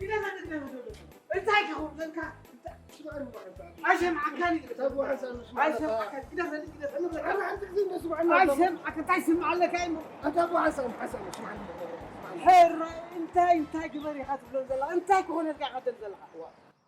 እንታይ ክኸውን ዘልካ? ኣይሰምዓካን እዩ። ኣይሰምዓካን። ግደፈኒ፣ ግደፈኒ። ኣይሰምዓካ። እንታይ ስምዓለካ እዩ? ሕራይ እንታይ፣ እንታይ ግበር ኢኻ ትብሎ ዘለኻ? እንታይ ክኾነልካ ኢኻ ትብል ዘለኻ?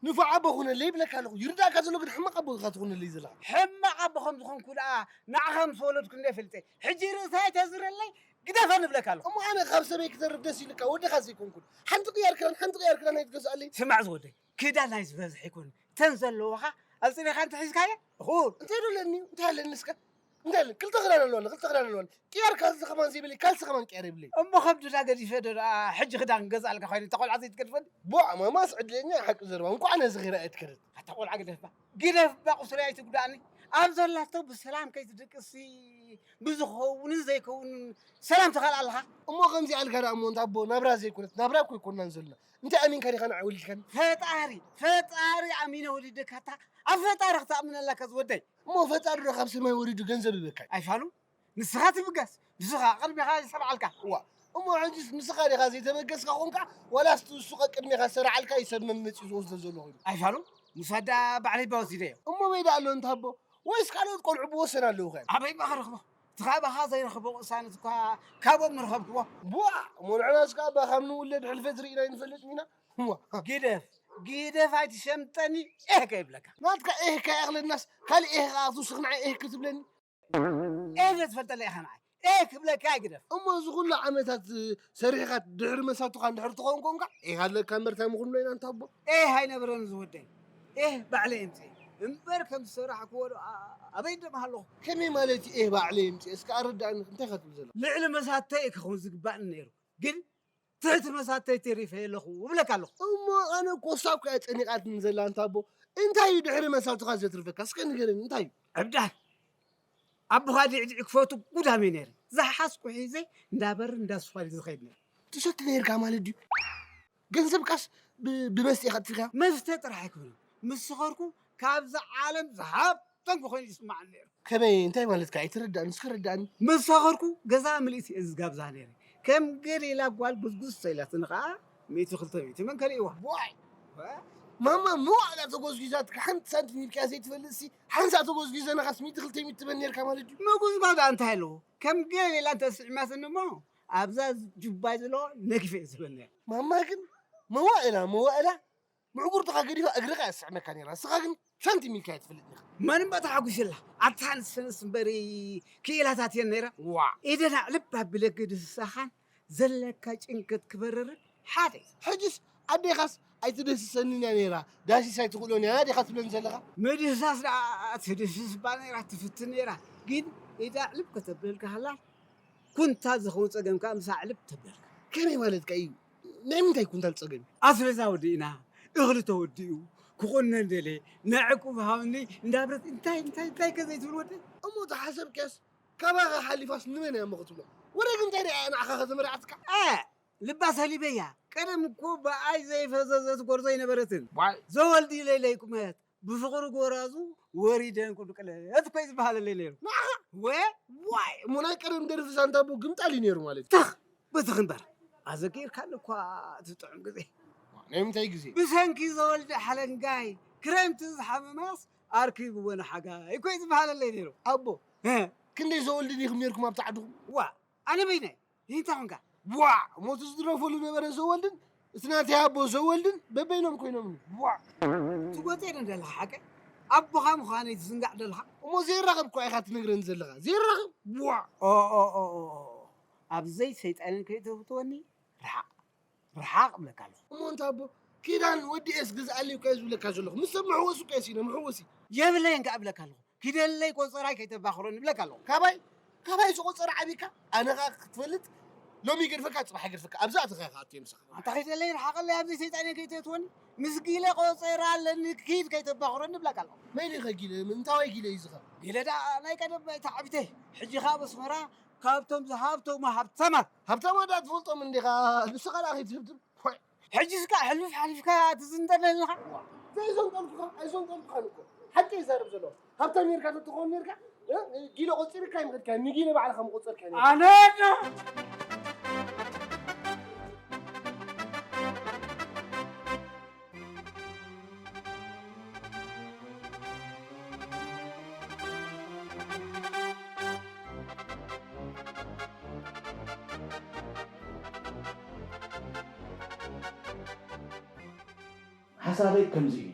ንፉዕ ኣቦ ኩነለይ ይብለካ ኣለኹ። ይርዳእካ ዘሎ ግን ሕማቕ ኣቦ ኢኻ ትኹነለይ ዘለኻ። ሕማቕ ኣቦ ከም ዝኾንኩ ደኣ ንዓኻ ምስ ወለድኩ እንደ ፈልጠ። ሕጂ ርእሳ ኣይተዝረለይ፣ ግደፈኒ እብለካ ኣለኹ። እሞ ኣነ ካብ ሰበይ ክተርፍ ደስ ኢልካ፣ ወድኻ ዘይኮንኩን። ሓንቲ ቅያር ክዳን፣ ሓንቲ ቅያር ክዳን ኣይትገዝኣለይ? ስማዕ ዝወደይ፣ ክዳን ኣይዝበዝሕ ኣይኮን። ተን ዘለዋኻ ኣልጽሬኻ እንተ ሒዝካየ፣ እኹል። እንታይ ዶ ኣለኒ? እንታይ ኣለኒ እስከ? እንታይ ኣለኒ? ክልተ ክዳን ኣለዋኒ፣ ክልተ ክዳን ኣለዋኒ። ቅያር ካልሲ ከማን ዘይብለይ፣ ካልሲ ከማን ቅያር የብለይ። እሞ ከብድና ገዲፈ ዶ ደኣ ሕጂ ክዳን ክገዝኣልካ ኮይኑ፣ እታ ቆልዓ ዘይትገድፈኒ? ቦዕ፣ ማማስ ዕድለኛ ሓቂ ዘረባ። እንኳዕ ነዚ ኺራ እየ ትከደት። ኣታ ቆልዓ ግደፍባ። ግደፍባ፣ ቁስለይ ኣይትጉዳእኒ። ኣብ ዘላቶ ብሰላም ከይትድቅሲ፣ ብዝኸውንን ዘይከውንን ሰላም ትኸልእ ኣለኻ። እሞ ከምዚ ኣልካ ደኣ እሞ እንታ ኣቦ ናብራ ዘይኮነት፣ ናብራ እኮ ኣይኮንናን ዘለና። እንታይ ኣሚንካ ዲኻ ንዓይ ወሊድካኒ? ፈጣሪ፣ ፈጣሪ ኣሚነ ወሊደካ፣ እታ ኣብ ፈጣሪ ክትኣምን ኣለካ ዝወደይ። እሞ ፈጣሪ ዶ ካብ ሰማይ ወሪዱ ገንዘብ ይበካ? ኣይፋሉ፣ ንስኻ ትብገስ፣ ንስኻ ቅድሜኻ ይሰርዓልካ። ዋ፣ እሞ ሕጂስ ንስኻ ዲኻ ዘይተበገስካ ኾንካ፣ ዋላስ እቲ እሱ ቀቅድሜኻ ዝሰርዓልካ እዩ ሰብ መመጺኡ ዝወስዶ ዘሎ ኮይኑ? ኣይፋሉ፣ ንሱ ኣዳ ባዕለይ እባ ወሲደዮ። እሞ በይ ደኣ ኣሎ እንተ ኣቦ፣ ወይስ ካልኦት ቆልዑ ብወሰን ኣለዉ ኸ? ኣበይ እባ ክረኽቦ? እቲ ኻባኻ ዘይረኽቦ ቅሳነት እኳ ካብኦም ንረኸብክዎ። ቡኣ፣ እሞ ንሕናስ ከኣ እባ ካብ ንውለድ ሕልፈት ርኢና ኣይንፈልጥን ኢና። እዋ። ግደፍ፣ ግደፍ ኣይትሸምጠኒ፣ ኤህ ከይብለካ። ናትካ ኤህ ከይኣኽለናስ፣ ካልእ ኤህ ከኣ ክትውስኽ ንዓይ ኤህ ክትብለኒ? ኤህ ዶ ትፈልጠለይ ኢኻ ንዓይ? ኤህ ክብለካ ኣይግደፍ። እሞ እዚ ኩሉ ዓመታት ሰሪሕኻ ድሕሪ መሳቱኻ እንድሕር ትኸውን ኮንካ፣ ኤህ ኣለካ እምበር እንታይ ምኹን ዶ ኢና እንታቦ? ኤህ ኣይነበረን ዝወደይ። ኤህ ባዕለይ የምጽእ። እምበር ከም ዝሰራሕክዎ ዶ ኣ-፣ ኣበይ ደማ ኣለኹ? ከመይ ማለት እዩ ኤህ ባዕለይ የምጽእ? እስከ ኣረዳእኒ፣ እንታይ ኢኻ ትብል ዘለኻ? ልዕሊ መሳተይ ክኸውን ዝግባእኒ ነይሩ። ግን ትሕቲ መሳተይ ተሪፈ ኣለኹ እብለካ ኣለኹ። እሞ ኣነ እኮ እሳ እኮ እያ ጨኒቓትኒ ዘላ እንታቦ። እንታይ እዩ ድሕሪ መሳቱኻ ዘትርፈካ? እስከ ንገረኒ፣ እንታይ እዩ? ዕብዳን። ኣቦኻ ዲዕዲዕ ክፈቱ ጉዳመይ ነይረ። ዝሓዝኩ ሒዘ እንዳበር እንዳስፋል ዝኸይድ ነይረ። ትሰቲ ነይርካ ማለት ድዩ? ገንዘብካስ ብ-፣ ብመስተ ኢኻ ኣጥፊእካዮ? መስተ ጥራሕ ኣይኮነን። ምስ ሰኸርኩ ካብዛ ዓለም ዝሃብተምኩ ኮይኑ ይስማዓኒ ነይሩ። ከመይ? እንታይ ማለትካ? ኣይተረዳእን፣ እስከ ረዳእኒ። ምስ ሰኸርኩ ገዛ ምልእቲ እየ ዝጋብዛ ነይረ። ከም ገሊላ ጓል ጉዝጉዝ ተኢላትኒ ኸዓ ሚእቲ ክልተ ሚእቲ መን ከሊእዋ? ዋይ! ዋ! ማማ መዋእላ ተጎዝጒዛትካ ሓንቲ ሳንቲም ሂብካያ ዘይትፈልጥሲ፣ ሓንሳእ ተጎዝጒዘናኻስ ሚእቲ ክልተ ሚእቲ ትበኒ ነይርካ ማለት ድዩ? ምጉዝጓዝ ደኣ እንታይ ኣለዎ? ከም ገሊላ እንተ ስዒማትኒ እሞ፣ ኣብዛ ጁባይ ዘለዎ ነጊፈ እየ ዝህበኒ ነይረ። ማማ ግን መዋእላ፣ መዋእላ ምዕጉርትኻ ገዲፋ እግርኻ እያ ትስዕመካ ነይራ። ንስኻ ግን ሳንቲም ኢልካ ኣይትፈልጥን ኢኻ። መን እምበር ተሓጒሱላ? ኣታ ንሰንስ እምበሪ ክኢላታት እየን ነይረን። ዋእ! ኢደን ኣዕልብ ኣቢለ ክድህስሳኻን ዘለካ ጭንቀት ክበርርን ሓደ። ሕጅስ ኣዴኻስ ኣይትድህስሰንን እያ ነይራ፣ ዳህሲስ ኣይትኽእሎን እያ ዲኻ ትብለኒ ዘለኻ? ምድህሳስ ደኣ ትድህስስ እባ ነይራ፣ ትፍትን ነይራ። ግን ኢዳ ኣዕልብ ከተብለልካ ከላ ኩንታል ዝኸውን ጸገም ከኣ ምስ ኣዕልብ ተብለልካ። ከመይ ማለትካ እዩ? ናይ ምንታይ ኩንታል ጸገም እዩ? ኣስቤዛ ወዲእና፣ እኽሊ ተወዲኡ፣ ክቑነን ደልየ፣ ንዕቁብ ሃብኒ እንዳበለት እንታይ፣ እንታይ፣ እንታይ ከ ዘይትብል ወደይ? እሞ ተሓሰብካስ ካባኻ ሓሊፋስ ንመን እያ እሞ ክትብሎ? ወረ ግን እንታይ ደኣ ንዓኻ ከተመርዓትካ? እ፣ ልባ ሰሊበያ። ቀደም እኮ ብኣይ ዘይፈዘዘት ጎርዞ ኣይነበረትን። ዋይ። ዘወልዲ ለይለይ ቁመት። ብፍቕሪ ጎራዙ ወሪደን ቁልቁለት እኮ እዩ ዝበሃለለይ ነይሩ። ንዓኻ? ወ-፣ ዋይ፣ እሞ ናይ ቀደም ደርፊ ሳንታ ኣቦ ግምጣል እዩ ነይሩ ማለት እዩ። ተኽ፣ በትኽ እምበር። ኣዘኪርካኒ እኳ እቲ ጥዑም ግዜ። ናይ ምንታይ ግዜ? ብሰንኪ ዘወልደ ሓለንጋይ ክረምቲ ዝሓመማስ ኣርኪብዎ ንሓጋይ እኮ እዩ ዝበሃለለይ ነይሩ። ኣቦ፣ እ። ክንደይ ዘወልዲ ዲኹም ነይርኩም ኣብቲ ዓድኹም? ዋ፣ ኣነ በይነይ። ይንታ ኾንካ? ቧዕ! ሞቱ ዝድረፈሉ ነበረ ዘወልድን፣ እቲ ናተይ ኣቦ ዘወልድን በበይኖም ኮይኖምኒ። ቧዕ! ትጎጤ ዶ ዘለኻ ሓቀይ? ኣቦኻ ምዃነይ ትዝንጋዕ ዘለኻ? እሞ ዘይራኸብ እኳ ኢኻ ትነግረኒ ዘለኻ። ዘይራኸብ? ቧዕ! ኦ፣ ኦ፣ ኦ፣ ኦ፣ ኦ። ኣብ ዘይሰይጣንን ከይተፍትወኒ፣ ርሓቕ። ርሓቕ እብለካ ኣለኹ። እሞ እንታ ኣቦ፣ ኪዳን ወዲኤስ ግዝኣለይ እኮ እየ ዝብለካ ዘለኹ። ምስ ሰብ መሕወሲ እኮ እየ ሲነ፣ መሕወሲ። የብለይን ከኣ እብለካ ኣለኹ። ኪደለይ ቆጸራይ ከይተባኽሮኒ እብለካ ኣለኹ። ካባይ፣ ካባይ ዝቆጸረ ዓቢካ፣ ኣነ ከኣ ክትፈልጥ፣ ሎሚ ይገድፈካ፣ ጽባሕ ይገድፈካ። ኣብዛ ኣተኻ ኢኻ ኣትየ ምሳኻ። ኣንታ ኪደለይ ርሓቐለይ፣ ኣብዚ ሰይጣን እየ ከይትእትወኒ። ምስ ጊለ ቆጸራ ኣለኒ፣ ኪድ ከይተባኽሮኒ እብለካ ኣለኹ። መን ኢኸ ጊለ? ምንታዋይ ጊለ እዩ ዝኸ? ጊለ ደኣ ናይ ቀደም ናይታ ዓቢተይ። ሕጂ ከኣ ኣብ ኣስመራ ካብቶም ዝሃብተሙ ሃብታማት። ሃብታማት ደኣ ትፈልጦም እንዲኻ፣ ንስኻ ደኣ ከይትህብትም። ፎይ። ሕጂስ ከኣ ሕሉፍ ሓሊፍካ ትዝንጠል ኣለኻ። ዘይዘንጠልኩኻ፣ ኣይዘንጠልኩኻን እኮ። ሓቂ ይዛረብ ዘሎ። ሃብታም ኔርካ ተትኸውን ኔርካ፣ እ፣ ጊለ ቆጺርካ ኣይምኸድካን። ንጊለ ባዕልኻ ምቆጸርካ ኔርካ። ኣነ ዶ? ሓሳበይ ከምዚ እዩ።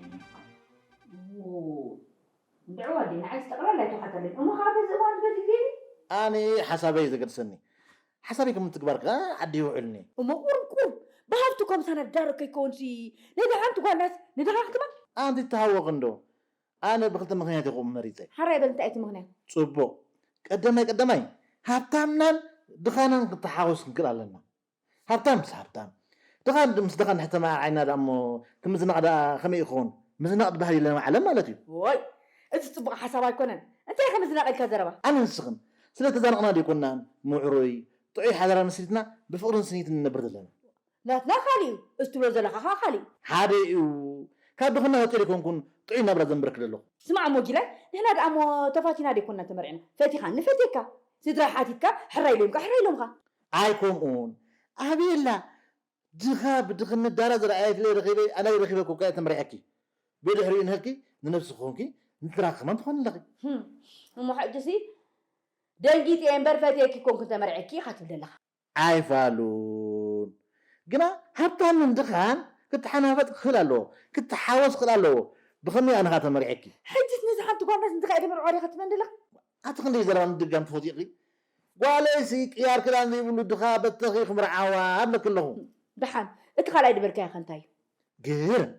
እንድዕዋ ዲ ንዓይ ጠቕላላ ኣይተዋሓጠለይ እሞ ከዓ በዚ እዋን በዚ ጌሪ ኣነ ሓሳበይ ዘገድሰኒ ሓሳበይ ከም ትግባር ከዓ ዓዲ ይውዕልኒ። እሞ ቁሩብ ቁሩብ ብሃብቲ ኮምሳና ዳር ከይከውንሲ ነዳ ሓንቲ ጓልናስ ንድኻ ክትባ ኣንቲ ተሃወቕ እንዶ ኣነ ብክልተ ምክንያት ይኹም መሪፀ። ሓራይ በል እንታይ እቲ ምክንያት? ፅቡቕ ቀደማይ ቀደማይ ሃብታምናን ድኻናን ክተሓወስ ክንክእል ኣለና። ሃብታም ምስ ሃብታም ድኻን ምስ ድኻን ንሕተመዓዓይና ደኣ እሞ ክምዝናቕ ደኣ ከመይ ይኸውን? ምዝናቕ ዝበሃል የለን ኣብ ዓለም ማለት እዩ። ወይ እዚ ፅቡቕ ሓሳብ ኣይኮነን። እንታይ ከምዝናቕ ኢልካ ዘረባ? ኣነ ንስኽን ስለ ተዛነቕና ደይኮናን ምዕሩይ ጥዑይ ሓደራ መስሪትና ብፍቕርን ስኒትን ንነብር ዘለና። ናትና ካሊእ እዩ፣ እዚ ትብሎ ዘለኻ ከዓ ካሊእ። ሓደ እዩ። ካብ ድኽና ወፂእ ደይኮንኩን ጥዑይ ናብራ ዘንብረኪ ዘለኹ። ስማዕ እሞ ጊላይ፣ ንሕና ደኣ እሞ ተፋቲና ደይኮንና ተመርዕና። ፈቲኻኒ ፈትየካ፣ ስድራይ ሓቲትካ ሕራይ ኢሎምካ ሕራይ ኢሎምኻ። ኣይ ከምኡውን ኣበየላ ድኻ ብድኽነት ዳራ ዝረኣየትለይ ረኺበ ኣናይ ረኺበ ኮካ እየ ተመሪዐኪ። ብድሕሪኡ ንህልኪ ንነብሲ ክኾንኪ ንስድራኺ ከማን ትኾኒ ኣለኺ። ህም፣ እሞ ሕጂሲ ደንጊፀ እየ እምበር ፈትየኪ ኮንኩ ተመርዐኪ ኢኻ ትብል ዘለኻ። ኣይፋሉን። ግና ሃብታምን ድኻን ክተሓናፈጥ ክኽእል ኣለዎ፣ ክተሓወስ ክኽእል ኣለዎ። ብኸመይ ኣነ ኸኣ ተመሪዐኪ? ሕጅስ ነዛ ሓንቲ ጓል ናስ እንድኻ ኢለ መርዖ ዲኻ ትመንድለኻ? ኣቲ ክንደይ ዘረባ ምድጋም ትፈትዩ ኢኺ? ጓለይሲ ቅያር ክዳን ዘይብሉ ድኻ በተኺ ክምርዓዋ እብለኪ ኣለኹ። ደሓን፣ እቲ ካልኣይ ድበልካዮ ኸ እንታይ እዩ? ግርም።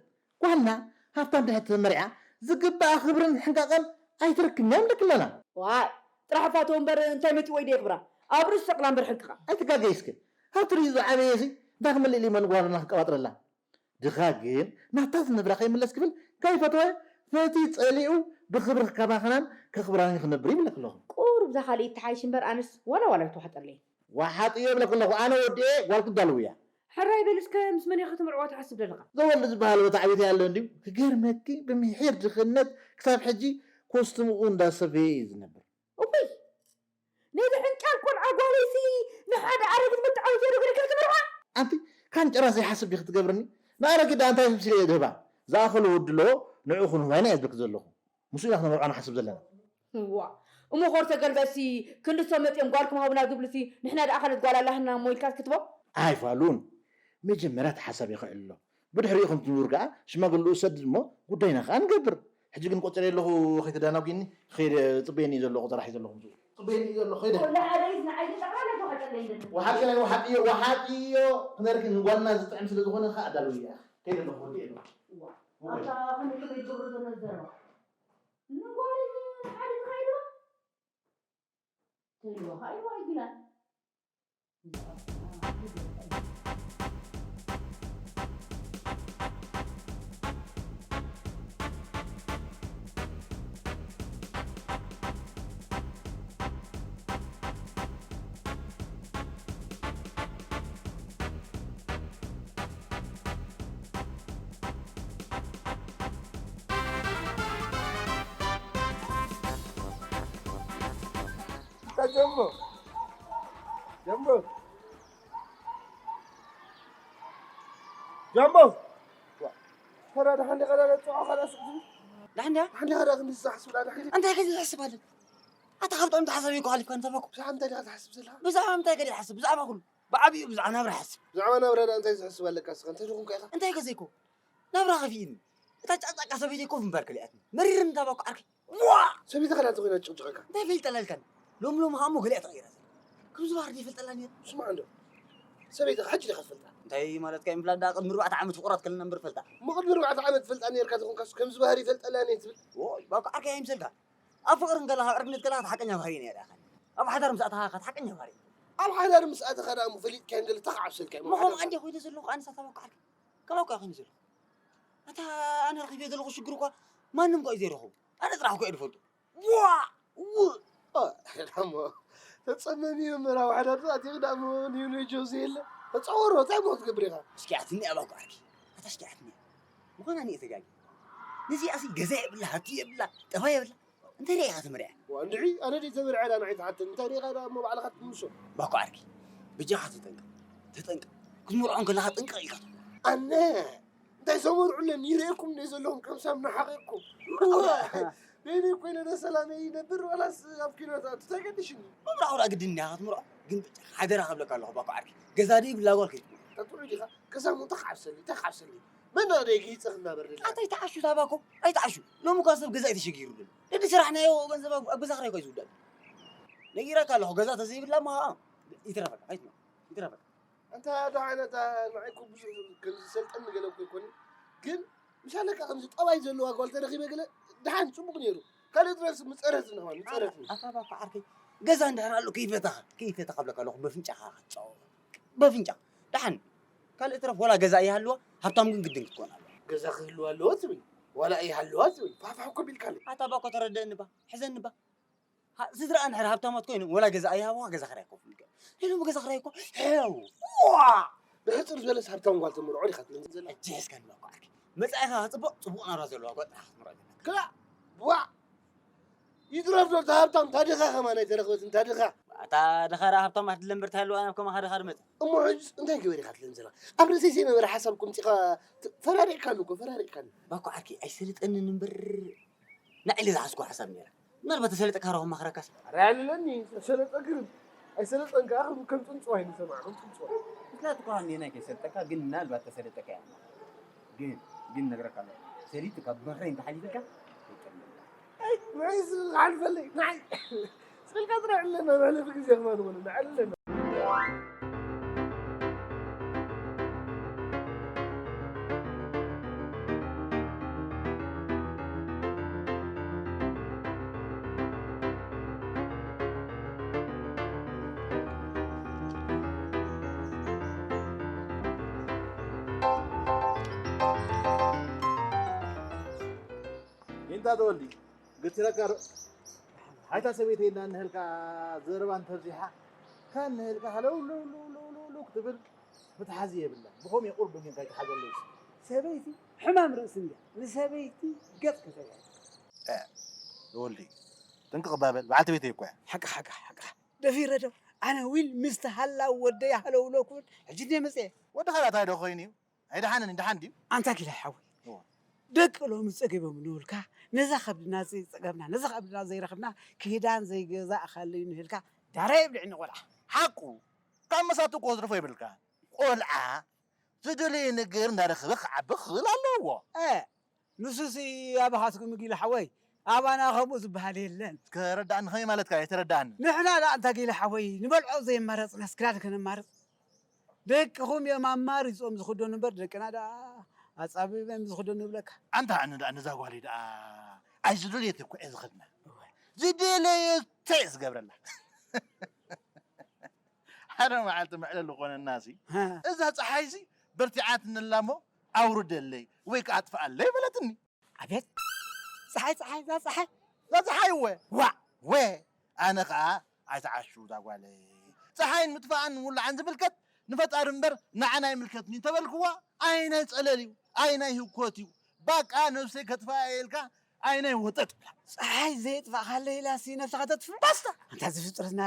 ጓልና ሃብታ እንድሕር ተመሪዓ ዝግባኣ ክብርን ሕንቃቐን ኣይትረክብን እያ ንብለኪ ኣለና። ዋይ ጥራሕ ፋቶ እምበር እንታይ መፂዎ ኢደ የኽብራ ኣብ ርእሲ ሰቕላ እምበር ሕንቅቓ። ኣይትጋገይ እስከ ሃብቲ ርእዩ ዝዓበየ ሲ እንታይ ክምልእ ኢሉ እሞ ንጓልና ክቀባጥረላ። ድኻ ግን ናብታ ዝነብራ ከይምለስ ክብል ከይፈተወ ፈትዩ ጸሊኡ ብኽብሪ ክከባኸናን ከኽብራን ክነብር ይብለኪ ኣለኹ። ቁሩብ እዛ ካልኢት ትሓይሽ እምበር ኣነስ ዋላ ዋላ ኣይትዋሕጠለይ። ዋሓጥዮ ይብለኪ ኣለኹ ኣነ ወዲኤ ጓል ክዳልው እያ። ሕራይ በል እስከ ምስ መን ኢኻ ትምርዕዋ ትሓስብ ዘለኻ? ዘወልድ ዝበሃል ወተዓቢት ያለ እንድዩ ክገርመኪ ብምሒር ድኽነት ክሳብ ሕጂ ኮስትምኡ እንዳሰፈየ እዩ ዝነብር። እውይ ነዚ ሕንጫል ቆልዓ ጓለይሲ ንሓደ ኣረጊት መተዓወቲ ዶ ገለ ከልክምርዋ? ኣንቲ ካንጨራ ዘይሓስብ ዲኺ ትገብርኒ? ንኣረጊት ደኣ እንታይ ምሲለ እየ ድህባ? ዝኣኸሎ ወዲ ኣለዎ ንዕኡ ክንህባ ኢና እየ ዝብልኪ ዘለኹ። ምስኡ ኢና ክነመርዖ ንሓስብ ዘለና። እዋ እሞ ኾርተ ገልበሲ ክንዲ ሰብ መፅኦም ጓልኩም ሃቡና ዝብሉሲ ንሕና ደኣ ካልኦት ጓል ኣላህና እሞ ኢልካ ክትቦ? ኣይፋሉን መጀመርያ እቲ ሓሳብ የኽዕሎ ብድሕሪኡ ከምቲ ንቡር ከኣ ሽማግለኡ ሰድድ እሞ ጉዳይና ከኣ ንገብር። ሕጂ ግን ቆፂረ ኣለኹ ከይተዳናጉኒ ኸይደ ፅበየኒ እዩ ዘሎ ቆፀራ ሒዘ ኣለኹ ምስኡ ፅበየኒ እዩ ዘሎ ኸይደ ኩሉ ሓደ እዩ ንዓይ ጠቕላላ ተዋሕጠለይ እንደት ወሓቂ ናይ ወሓቂ እዮ ወሓቂ እዮ ክነርኪ ንጓልና ዝጥዕም ስለ ዝኾነ ከኣ ኣዳልው እያ ከይደ ኣለኹ ወዲኤ ኣለኹ ኣታ ከመይ ከመይ ዝገብሮ ዘሎ ዘረባ ንጓለይ ሓደ ተኻይድዋ ተልዋ ኸኣ ይዋ ይግላል ጀምቦ ጀምቦ ጀምቦ ተራ ደሓን ዲኻ ዳዳ ጽዖ ካልኣ ስቕ ትብል ዳሕንዳ ዳሕን ዲኻ ዳኣ ክንዲ ዝሓስብ ዳኣ ዳሕን እንታይ ከዚ ዝሕስብ ኣለኒ ኣታ ካብ ጥዑም ተሓሳቢ እኮ ሓሊፍካ ንተባኩ ብዛዕባ እንታይ ዲኻ ትሓስብ ዘለኻ ብዛዕባ እንታይ ከዲ ሓስብ ብዛዕባ ኩሉ ብዓቢኡ ብዛዕባ ናብራ ሓስብ ብዛዕባ ናብራ ዳኣ እንታይ ዝሕስብ ኣለካ እስኻ እንታይ ደኹምካ ኢኻ እንታይ ከዘይኮ ናብራ ከፊእኒ እታ ጫቅጫቃ ሰበይተይ ኮፍ ምባል ከሊኣትኒ መሪርኒ ተባኩ ዓርከይ ዋ ሰበይትኻ ዳኣ ተኾይና ትጭቕጭቐካ እንታይ ፈልጠላ ኢልካኒ ሎሚ ሎሚ ኸዓ እሞ ገሊኣ ተቐይራ ዘላ ከም ዝባህር ድይፈልጠላ ነይሩ ስማዕ እንዶ ሰበይትኻ ሕጂ ዲኻ ትፈልጣ እንታይ ማለትካ እዩ ምፍላጥ ደኣ ቅድሚ ኣርባዕተ ዓመት ፍቑራት ከለና እምበር ፈልጣ እሞ ቅድሚ ኣርባዕተ ዓመት ትፈልጣ ነይርካ ተኾንካስ ከም ዝባህር ይፈልጠላ እየ ትብል ዎይ ባኮ ዓርከይ ኣይምሰልካ ኣብ ፍቕሪ እንከለኻ ዕርክነት ከለኻ እቲ ሓቀኛ ባህሪ እዩ ነይርካ ኣብ ሓዳር ምስ ኣተኻ እቲ ሓቀኛ ባህሪ ኣብ ሓዳር ምስ ኣተኻ ደኣ እሞ ፈሊጥካዮ እንገለ እንታይ ክዓብሰልካ እዩ እሞ ከምኡ ኣንድየ ኮይነ ዘለኹ ኣነስ ኣታ ባኮ ዓርከይ ከማካ ኮይኑ ዘሎ ኣታ ኣነ ረኺበ ዘለኹ ሽግር እኳ ማንም እኳ እዩ ዘይረኸቡ ኣነ ጥራሕ እኳ እዩ ዝፈልጡ ዋ ው ዳሞ ተጸመሚ መመራ ዋሕዳ ኣቲኺ ዳሞ ኒው ኒው ጆዚ የለ ተጸወሮ እንታይ እሞ ክትገብር ኢኻ እስኪ ኣትኒ ኣባኩ ዓርኪ ኣታ እስኪ ኣትኒ ምዃና እኔ ተጋጊ ነዚኣ ሲ ገዛ የብላ ሃብቲ የብላ ጠፋ የብላ እንታይ ሪኢኻ ተመርዕያ? ዋ እንድዒ ኣነ ድየ ተመርዕያ ዳ ንዓይ ትሓተኒ እንታይ ሪኢኻ ዳ እሞ ባዕልኻ ትምልሶ። ባኮ ዓርኪ በጃኻ ተጠንቀቕ ተጠንቀቕ ክትምርዖም ከለኻ ጥንቅቕ ኢልካ ትምርዖም። ኣነ እንታይ ዘመርዑለኒ ይርእየኩም እንደ ዘለኹም ከም ሳምና ሓቒቕኩም። በይነይ ኮይነ ዶ ሰላመይ ይነብር ዋላስ ኣብ ኲናት ኣቱ እንታይ ገድሽኒ? ምምርዓው ደኣ ግድን እንዲኻ ክትምርዖ ግን በጃኻ ሓደራ ክብለካ ኣለኹ ባኮ ዓርኪ ገዛ ደይብላ ጓል ከይትምርዖ። ኣታ ጥዑይ ዲኻ ከሳሙ እንታይ ክዓብሰለይ እንታይ ክዓብሰለይ። መን ደይ ገይጸ ክናበር ደላ? ኣታ ኣይትዓሹ ታባኮ፣ ኣይትዓሹ። ሎሚ እኳ ሰብ ገዛ እዩ ተሸጊሩ ዘሎ። ደዲ ስራሕ ናዮ ገንዘብ ኣብ ኣብ ገዛ ክራይ እኳ እዩ ዝውዳእ። ነጊረካ ኣለኹ፣ ገዛ ተዘይብላ እሞ ኸዓ ይትረፈካ፣ ኣይትመ-፣ ይትረፈካ። ኣንታ ደሓን ኣታ ንዓይ እኮ ብዙሕ ከም ዝሰልጠኒ ገለ እኮ ኣይኮነን። ግን ምሻለካ ከምዚ ጠባይ ዘለዋ ጓል ተረኺበ ገለ ደሓን ጽቡቕ ነይሩ። ካልእ ድረስ ምጸረትኒ ኸማን፣ ምጸረትኒ። ኣታ ባኮ ዓርከይ፣ ገዛ እንድሕር ኣሎ ከይፈታኻ፣ ከይፈታኻ እብለካ ኣለኹ፣ በፍንጫኻ ክትጻወት። በፍንጫ። ደሓን። ካልእ ትረፍ ዋላ ገዛ ይሃልዋ፣ ሃብታም ግን ግድን ክትኮን ኣለዋ። ገዛ ክህልዋ ኣለዎ ትብል፣ ዋላ ኣይሃልዋ ትብል። ፋሕፋሕ እኮ ቢልካለይ። ኣታ ባኮ ተረደአኒ ባ፣ ሕዘኒ ባ። ሃ-፣ ስድራ እንድሕር ሃብታማት ኮይኑ፣ ዋላ ገዛ ኣይሃብዋ፣ ገዛ ክራይ ክኸፍሉ ይግባእ። ኢሎም ገዛ ክራይ እኮ፣ ሄው፣ ዋ! ብሕጽር ዝበለስ ሃብታም ጓል ተመርዖ ዲኻ ትብል ዘላ? ሕጂ ሒዝካኒ ባኮ ዓርከይ። መጻኢኻ ክጽብቕ፣ ጽቡቕ ናብራ ዘለዋ ጓል ጥራሕ ክትምረጽ ኣለካ። ክላ፣ ዋ! ይትረፍ ዶ፣ እታ ሃብታም፣ እታ ድኻ ኸማን ኣይተረኽበትን፣ እታ ድኻ። እታ ድኻ ደኣ ሃብታም ኣትድለ እምበር፣ እንታይ ሃልዋ ናብ ከማኻ ድኻ ድመጽእ? እሞ ሕጅስ እንታይ ገበረ ኢኻ ትለን ዘለኻ? ኣብ ርእሰይ ዘይነበረ ሓሳብ ከምጺኻ ት-፣ ፈራሪቕካኒ እኮ፣ ፈራሪቕካኒ። ባኮ ዓርከይ፣ ኣይሰለጠንን እምበር፣ ንዓይ ኢለ ዝሓዝኩ ሓሳብ ነይራ። ምናልባት ተሰለጠካ ረኹም ማኽረካስ? ኣረ ኣይልለኒ፣ ሰለጠ ግርም። ኣይሰለጠን ከኣ ከም፣ ከም ጽንጽዋይ ንሰማዕ፣ ከም ጽንጽዋይ። ምክንያቱ እኮ ሃኒ ናይ ከይሰልጠካ፣ ግን ምናልባት ተሰለጠካ እያ። ግን፣ ግን ነግረካ ኣለኹ። ሰሊጥካ ብመኽረይ እንተሓሊፍካ፣ ኣይጠልመካ። ኣይ፣ ንዓይ ዝሓልፈለይ፣ ንዓይ። ስልካ ጥራይ ኣለና፣ መሕለፊ ግዜ ከማን ኾነ፣ ንዓይ ኣለና። ይንታ ተወልዲ፣ ገቲረካ ዶ? ኣይታ ሰበይተይ እናንህልካ ዘረባ እንተብዚሓ፣ ከንህልካ ሃለው ለው ለው ለው ለው ለው ክትብል ምትሓዚ የብላ። ብኸምኡ የቑርብ ግን ከይትሓዘለይ። ሰበይቲ ሕማም ርእሲ እንድያ። ንሰበይቲ ገጽ ከተብዕል። እ፣ ተወልዲ፣ ጥንቅቕ እባ በል። በዓልቲ ቤተይ እኮ እያ። ሓቃ፣ ሓቃ፣ ሓቃ። ደፊረ ዶ? ኣነ ዊል ምስ ተሃላው ወደይ ሃለው ለው ክብል ሕጂ እንድየ መጽየ። ወዲ ኻልኣታይ ዶ ኮይኑ እዩ? ኣይደሓንን፣ ደሓን ድዩ? ኣንታ ኪላይ ሓወይ፣ እወ። ደቂ ሎሚ ጸጊቦም ንብልካ፣ ነዛ ከብድና ዘይጸገብና፣ ነዛ ከብድና ዘይረኽብና፣ ክዳን ዘይገዛእካለይ ንብልካ፣ ዳራ የብልዕኒ ቆልዓ። ሓቁ፣ ካብ መሳቱ እኮ ዝትርፎ የብልካ። ቆልዓ ዝደለዮ ነገር እንዳረኸበ ክዓቢ ክኽእል ኣለዎ። እ፣ ንሱሲ ኣባኻትኩም ጊለ ሓወይ፣ ኣባና ከምኡ ዝበሃል የለን። ከረዳእኒ ከመይ ማለትካ? ኣይተረዳእኒ። ንሕና ደኣ ኣንታ ጊለ ሓወይ፣ ንበልዖ ዘየማረጽናስ ክዳን ከነማርጽ? ደቅኹም እዮም ኣማሪጾም ዝኽደኑ እምበር፣ ደቅና ደኣ ኣጻቢቦም ዝኽደኑ ይብለካ። ኣንታ ኣነ ደኣ ነዛ ጓለይ ደኣ ኣይዝደልየት እኮ እየ ዝኸድና። እወ። ዝደለየቶ እየ ዝገብረላ። ሓደ መዓልቲ መዕለሊ ኾነናሲ፣ ሃ። እዛ ጸሓይሲ በርቲዓትንላ እሞ ኣውርደለይ ወይ ከኣ ኣጥፍኣለይ በለትኒ። ኣቤት! ጸሓይ፣ ጸሓይ፣ እዛ ጸሓይ! እዛ ጸሓይ እወ! ዋእ! ወ! ኣነ ኸኣ ኣይትዓሹ እዛ ጓለይ። ጸሓይን ምጥፋኣን ምውላዕን ዝምልከት ንፈጣሪ እምበር ንዓና ኣይምልከትን'ዩ እንተበልክዋ፣ ኣይ ናይ ጸለል እዩ፣ ኣይ ናይ ህውኮት እዩ። ባቃ ነብሰይ ከጥፍኣ እየ ኢልካ ኣይ ናይ ወጠጥ ብላ። ጸሓይ ዘየጥፋእካለ ኢላሲ ነብስኻ ተጥፍእ? ባስታ! ኣንታ እዚ ፍጥረትና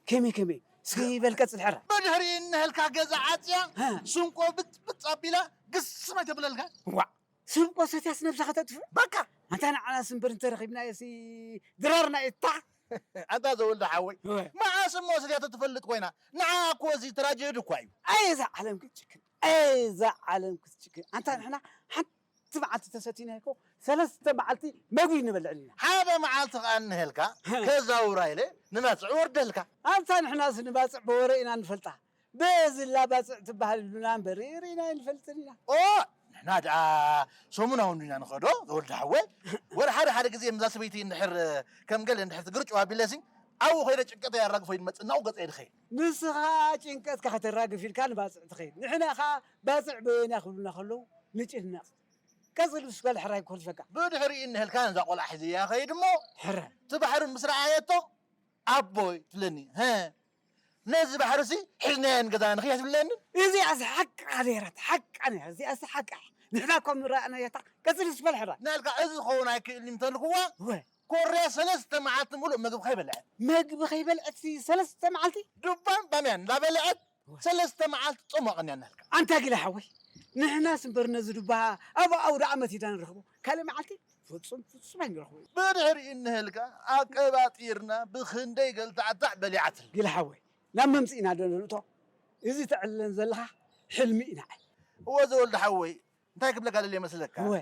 ከመይ ከመይ? እስኪ በል ቀጽል ሕራይ። ብድሕሪኡ እንሀልካ ገዛ ዓጽያ፣ ሃ። ስንቆ ብጽ ብጽ ኣቢላ ግስም ኣይተብለልካ? ዋእ! ስንቆ ሰትያስ ነብሳ ከተጥፍእ? በቃ! ኣንታ ንዓናስ እምበር እንተረኺብናዮሲ ድራርና እታ። ኣንታ ዘወልደ ሓወይ፣ እወ። መዓስ እሞ ሰትያቶ ትፈልጥ ኮይና? ንዓ እኮ እዚ ትራጀዲ እኳ እዩ። ኣይ እዛ ዓለም ክትጭክን፣ ኣይ እዛ ዓለም ክትጭክን። ኣንታ ንሕና ሓንቲ መዓልቲ ተሰቲና እኮ ሰለስተ መዓልቲ መግቢ ንበልዕን ኢና። ሓደ መዓልቲ ከኣ እንሀልካ፣ ከዛውራ ኢለ ንባጽዕ ወርደልካ። ኣንታ ንሕናስ ንባጽዕ ብወረ ኢና ንፈልጣ። በዚ እላ ባጽዕ ትበሃል ኢሉና እምበር ርኢና ኣይንፈልጥን ኢና። ኦ፣ ንሕና ደኣ ሰሙናዊ እንዲና ንኸዶ፣ ዘወልደ ሓወይ። ወላ ሓደ ሓደ ግዜ ምዛ ሰበይቲ እንድሕር ከም ገለ እንድሕር ትግርጭው ኣቢለሲ፣ ኣብኡ ኸይደ ጭንቀተይ ኣራግፎ ይመጽእ፣ እናኡ ገጸ ይድኸይ። ንስኻ ጭንቀትካ ከተራግፍ ኢልካ ንባጽዕ ትኸይድ። ንሕና ኸኣ ባጽዕ በየና ክብሉና ከለዉ ንጭነቕ። ቀጽል ብስኳል ሕራይ ክኮልፈካ። ብድሕሪኡ እንህልካ ነዛ ቆልዓ ሒዘያ ኸይድ እሞ፣ ሕራይ። እቲ ባሕሪ ምስ ረኣየቶ፣ ኣቦይ ትብለኒ። ሀ፣ ነዚ ባሕርሲ ሒዝናዮ ንገዛና ንኽይሕ ትብለኒ። እዚኣስ ሓቃ ነይራት፣ ሓቃ ነይራት፣ እዚኣስ ሓቃ። ንሕና እኮ ምረኣናዮ እታ ቀጽሊ ስበል ሕራይ። ናልካ እዚ ክኸውን ኣይክእልን እንተልክዋ፣ ወ። ኮርያ ሰለስተ መዓልቲ ምሉእ ምግቢ ከይበልዐት። ምግቢ ከይበልዐት ሰለስተ መዓልቲ? ዱባን ባምያን እንዳበልዐት ሰለስተ መዓልቲ ጾም ኣቐንያና ናልካ። ኣንታ ጊላ ሓወይ፣ ንሕናስ እምበር ነዚ ዱባ ኣብ ኣውደ ዓመት ኢና ንረኽቦ። ካልእ መዓልቲ ፍጹም፣ ፍጹም ኣይንረኽቦ። ብድሕሪኡ እንህልካ ኣቀባጢርና ብኽንደይ ገልታዕታዕ በሊዓትል። ጊላ ሓወይ፣ ናብ መምጽኢና ዶ ንእቶ? እዚ ተዕልለን ዘለኻ ሕልሚ ኢና። እወ ዘወልደ ሓወይ፣ እንታይ ክብለካ ደልየ መስለካ? እወ።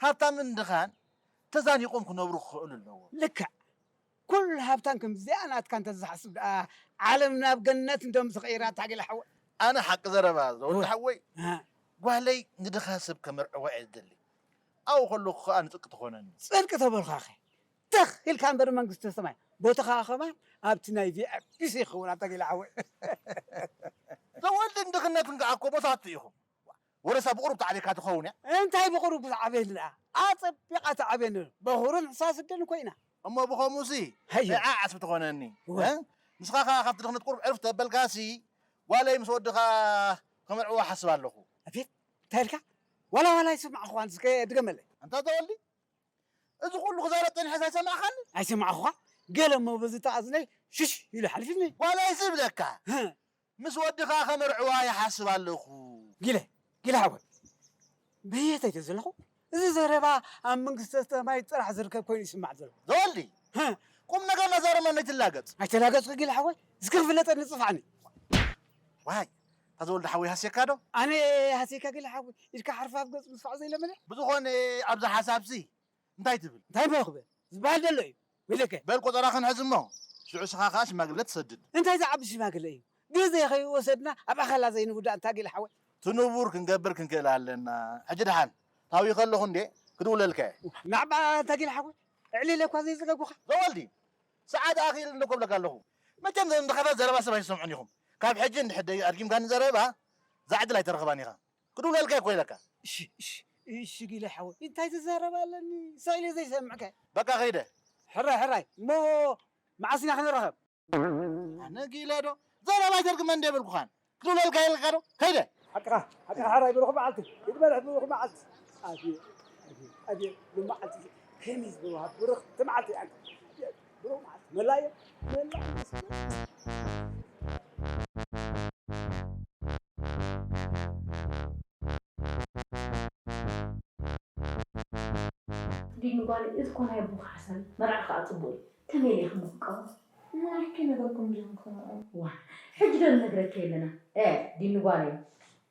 ሃብታምን ድኻን ተዛኒቖም ክነብሩ ክኽእሉ ኣለዎም። ልክዕ። ኩሉ ሃብታም ከምዚኣ ናትካ እንተዝሓስብ ደኣ ዓለም ናብ ገነት እንዶ ምስ ቐይራ ታገለ ሓወ። ኣነ ሓቂ ዘረባ ዘወዲ እወ። ሓወይ፣ እ። ጓለይ ንድኻ ሰብ ከመርዕዋ እየ ዝደሊ። ኣብኡ ከለኹ ኸኣ ንጽድቂ ትኾነኒ። ጽድቂ ተበልካኸ? ተኽ ኢልካ እምበር መንግስተ ሰማይ። ቦታኻ ከማን ኣብቲ ናይ ቪ ኣይ ፒ ሲ ይኸውን ኣታ ገለ ሓወ። ዘወልድን ድኽነትን ከኣ እኮ መሳቱ ኢኹም። ወረሳ ብቑሩብ ተዓብየካ ትኸውን እያ። እንታይ ብቑሩብ ትዓብየኒ ደኣ? ኣጸቢቓ ትዓብየኒ። በኹርን ሕሳስ ደን ኮይና። እሞ ብኸምኡሲ ሃየ። ንዓ ዓስቢ ትኾነኒ። እወ። እ? ንስኻ ከኣ ካብቲ ድኽነት ቁሩብ ዕርፍ ተበልካሲ፣ ጓለይ ምስ ወድኻ ከመርዕዋ ሓስብ ኣለኹ። ኣቤት፣ እንታይ ኢልካ? ዋላ ዋላ ኣይሰማዕኹዋን፣ እስከ ድገመለይ። ኣንታ ዘወልዲ፣ እዚ ኩሉ ክዛረብ ጸኒሐ ኣይሰማዕኻኒ? ኣይሰማዕኹኻ? ገለ እሞ በዚ ተኣዝነይ ሽሽ ኢሉ ሓሊፉኒ። ጓለይ ዝብለካ፣ ህ። ምስ ወድኻ ከመርዕዋ ይሓስብ ኣለኹ። ጊለ፣ ጊለ ሓወይ። በየተይ ተዘለኹ? እዚ ዘረባ ኣብ መንግስተ ሰማይ ጥራሕ ዝርከብ ኮይኑ ይስማዕ ዘሎ። ዘወልዲ፣ ህ። ቁም ነገር ነዛረብ መን ኣይትላገጽ። ኣይተላገጽኩ ጊለ ሓወይ። እስኪ ክፍለጠኒ ጽፍዓኒ። ዋይ፣ እታ ዘወልዲ ሓወይ ሃስየካ ዶ? ኣነ ሃስየካ ጊለ ሓወይ። ኢድካ ሓርፋፍ ገጽ ምስፋዕ ዘይለመደ? ብዝኾነ ኣብዚ ሓሳብሲ እንታይ ትብል? እንታይ እሞ ክብል? ዝበሃል ዘሎ እዩ። ወይለከ? በል ቆጸራ ክንሕዝ እሞ፣ ሽዑ እስኻ ከኣ ሽማግለ ትሰድድ። እንታይ ዝዓቢ ሽማግለ እዩ? ግዜ ከይወሰድና ኣብ ኣኸላ ዘይንውዳእ እንታ ጊለ ሓወይ። ትንቡር ክንገብር ክንክእል ኣለና። ሕጂ ደሓን፣ ታዊ ከለኹ እንዴ ክድውለልካ እየ። ናዕባ እንታ ጊለ ሓወይ፣ ዕሊለ እኳ ዘይጸገጉኻ። ዘወልዲ፣ ሰዓት ኣኺል እንዶ ኮብለካ ኣለኹ። መቸም ዘንድኸፈ ዘረባ ሰብ ኣይሰምዑን ኢኹም። ካብ ሕጂ እንድሕር ደይ ኣድጊምካኒ ዘረባ፣ እዛ ዕድል ኣይተረኽባን ኢኻ። ክድውለልካ እኮ ኢለካ። እሺ፣ እሺ፣ እሺ፣ ጊለ ሓወይ፣ እንታይ ትዛረብ ኣለኒ? ስቕ ኢለ ዘይሰምዕካ። በቃ ከይደ። ሕራይ፣ ሕራይ፣ እሞ መዓስ ኢና ክንራኸብ? ኣነ ጊለ ዶ? ዘረባ ኣይተርግመ እንደ በልኩኻን። ክድውለልካ ኢለካ ዶ? ከይደ። ሓቅኻ፣ ሓቅኻ፣ ሕራይ፣ ብሩኽ መዓልቲ። ይትበልሕ፣ ብሩኽ መዓልቲ። ኣቤት፣ ኣቤት፣ ኣቤት፣ ብመዓልቲ ከመይ ዝበልዋ ብሩኽቲ መዓልቲ እያ። ኣቤት፣ ብሩኽ መዓልቲ። መላየ፣ መላየ። ዲኑ ጓለይ፣ እዚ እኮ ናይ ኣቦኻ ሓሳብ እዩ። መርዓ ከኣ ጽቡቕ እዩ። ከመይ ኢለ እየ ክምኽቀቦ? ማርኪ ነገርኩም ዲኹም ክምርዑ? ዋ፣ ሕጂ ዶ ንነግረኪ የለና? እ፣ ዲኑ ጓለይ፣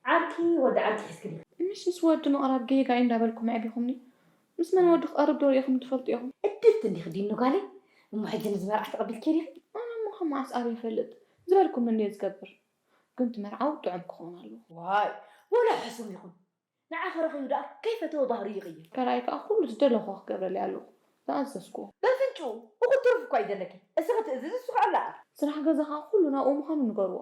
ዓርኪ ወዲ ዓርኪ ሒዝኪ ዲኺ? ምሽ ምስ ወዲ ምቕራብ ጌጋ እዩ እንዳበልኩም ኣዕቢኹምኒ። ምስ መን ወዲ ክቐርብ ዶ ርኢኹም ትፈልጡ ኢኹም? ዕድልቲ እንዲኺ ዲኑ ጓለይ። እሞ ሕጂ ነዚ መርዓ ተቐቢልኪ ዲኺ? ኣነ እሞ ካብ መዓስ ኣበይ ይፈልጥ? ዝበልኩምኒ እንድየ ዝገብር። ግን እቲ መርዓዊ ጥዑም ክኸውን ኣለዎ። ዋይ፣ ወላ ሕሱም ይኹን። ንዓኺ ረኺቡ ደኣ ከይፈተወ ባህሪኡ ይቕይር። ካልኣይ ከኣ ኩሉ ዝደለኹዎ ክገብረለይ ኣለኹ። ዝኣዘዝኩዎ። በፍንጭኡ፣ እኹል ትርፊ እኳ እዩ ዘለኪ። እስኺ ትእዝዚ፣ እሱ ከኣ ለኣኽ። ስራሕ ገዛ ከኣ ኩሉ ናብኡ ምዃኑ ንገርዎ።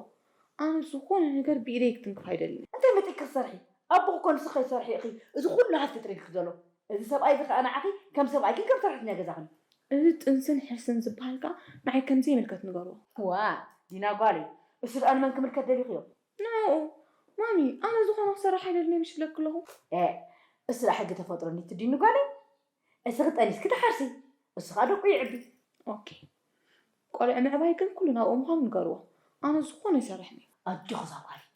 ኣነ ዝኾነ ነገር ብኢደይ ክትንክፍ ኣይደልን። እንታይ መጺእኪ ክትሰርሒ? ኣቦኺ እኮ ንስኺ ከይትሰርሒ ኢኺ እዚ ኩሉ ሃፍቲ ጥሪልኪ ዘሎ። እዚ ሰብኣይ እዚ ከኣ ንዓኺ ከም ሰብኣይክን ከም ሰራሕተኛ ገዛኽን። እዚ ጥንስን ሕርስን ዝበሃል ከኣ ንዓይ ከም ዘይምልከት ንገርዎ። ዋ፣ ዲና ጓለይ፣ እሱ ደኣ ንመን ክምልከት ደሊኽዮ? ንዕኡ። ማሚ፣ ኣነ ዝኾነ ክሰርሕ ኣይደልን እየ ምሽ ኢለኪ ኣለኹ። ኤ፣ እሱ ደኣ ሕጊ ተፈጥሮ እንድዩ ትዲኒ ጓለይ። እስኺ ጠኒስኪ ትሓርሲ፣ እሱ ኸኣ ደቁ ይዕቢ። ኦኬ። ቆልዑ ምዕባይ ግን ኩሉ ናብኡ ምዃኑ ንገርዎ። ኣነ ዝኾነ ይሰርሕ እየ። ኣጆኺ እዛ ጓለይ።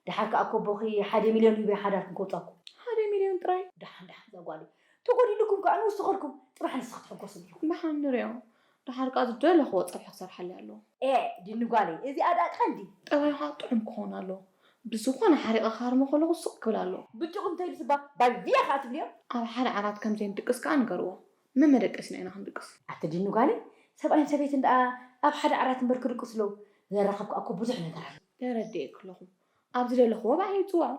ደሓር ከኣ እኮ ኣቦኺ ሓደ ሚልዮን ሂበ ሓዳርኩም ከውጻኩም። ሓደ ሚልዮን ጥራይ? ደሓን፣ ደሓን እዛ ጓለይ። ተጎዲሉኩም ከኣ ንወስኸልኩም። ጽባሕ ንስኺ ትሕጎስሉ ኢኹም። ደሓን ንሪኦ። ደሓር ከኣ ዝደለኽዎ ጸብሒ ክሰርሓለይ ኣለዎ። ኤ፣ ዲኒ ጓለይ፣ እዚኣ ደኣ ቀንዲ። ጠባዩ ከኣ ጥዑም ክኸውን ኣለዎ። ብዝኾነ ሓሪቐ ክሃርሞ ከለኹ ስቕ ክብል ኣለዎ። ብጭቑ እንተኢሉስ እባ ባልቪያ ከኣ ትብልዮ? ኣብ ሓደ ዓራት ከም ዘይንድቅስ ከኣ ንገርዎ። መመደቀሲና ኢና ክንድቅስ። ኣቲ ዲኒ ጓለይ፣ ሰብኣይን ሰበይትን ደኣ ኣብ ሓደ ዓራት እምበር ክድቅሱ ኣለዉ። ዘራኽብ ከኣ እኮ ብዙሕ ነገር ኣሎ። ተረዲኤኪ ኣለኹ። ኣብ ዝደለኽዎ ብኣይ ይጽውዖ።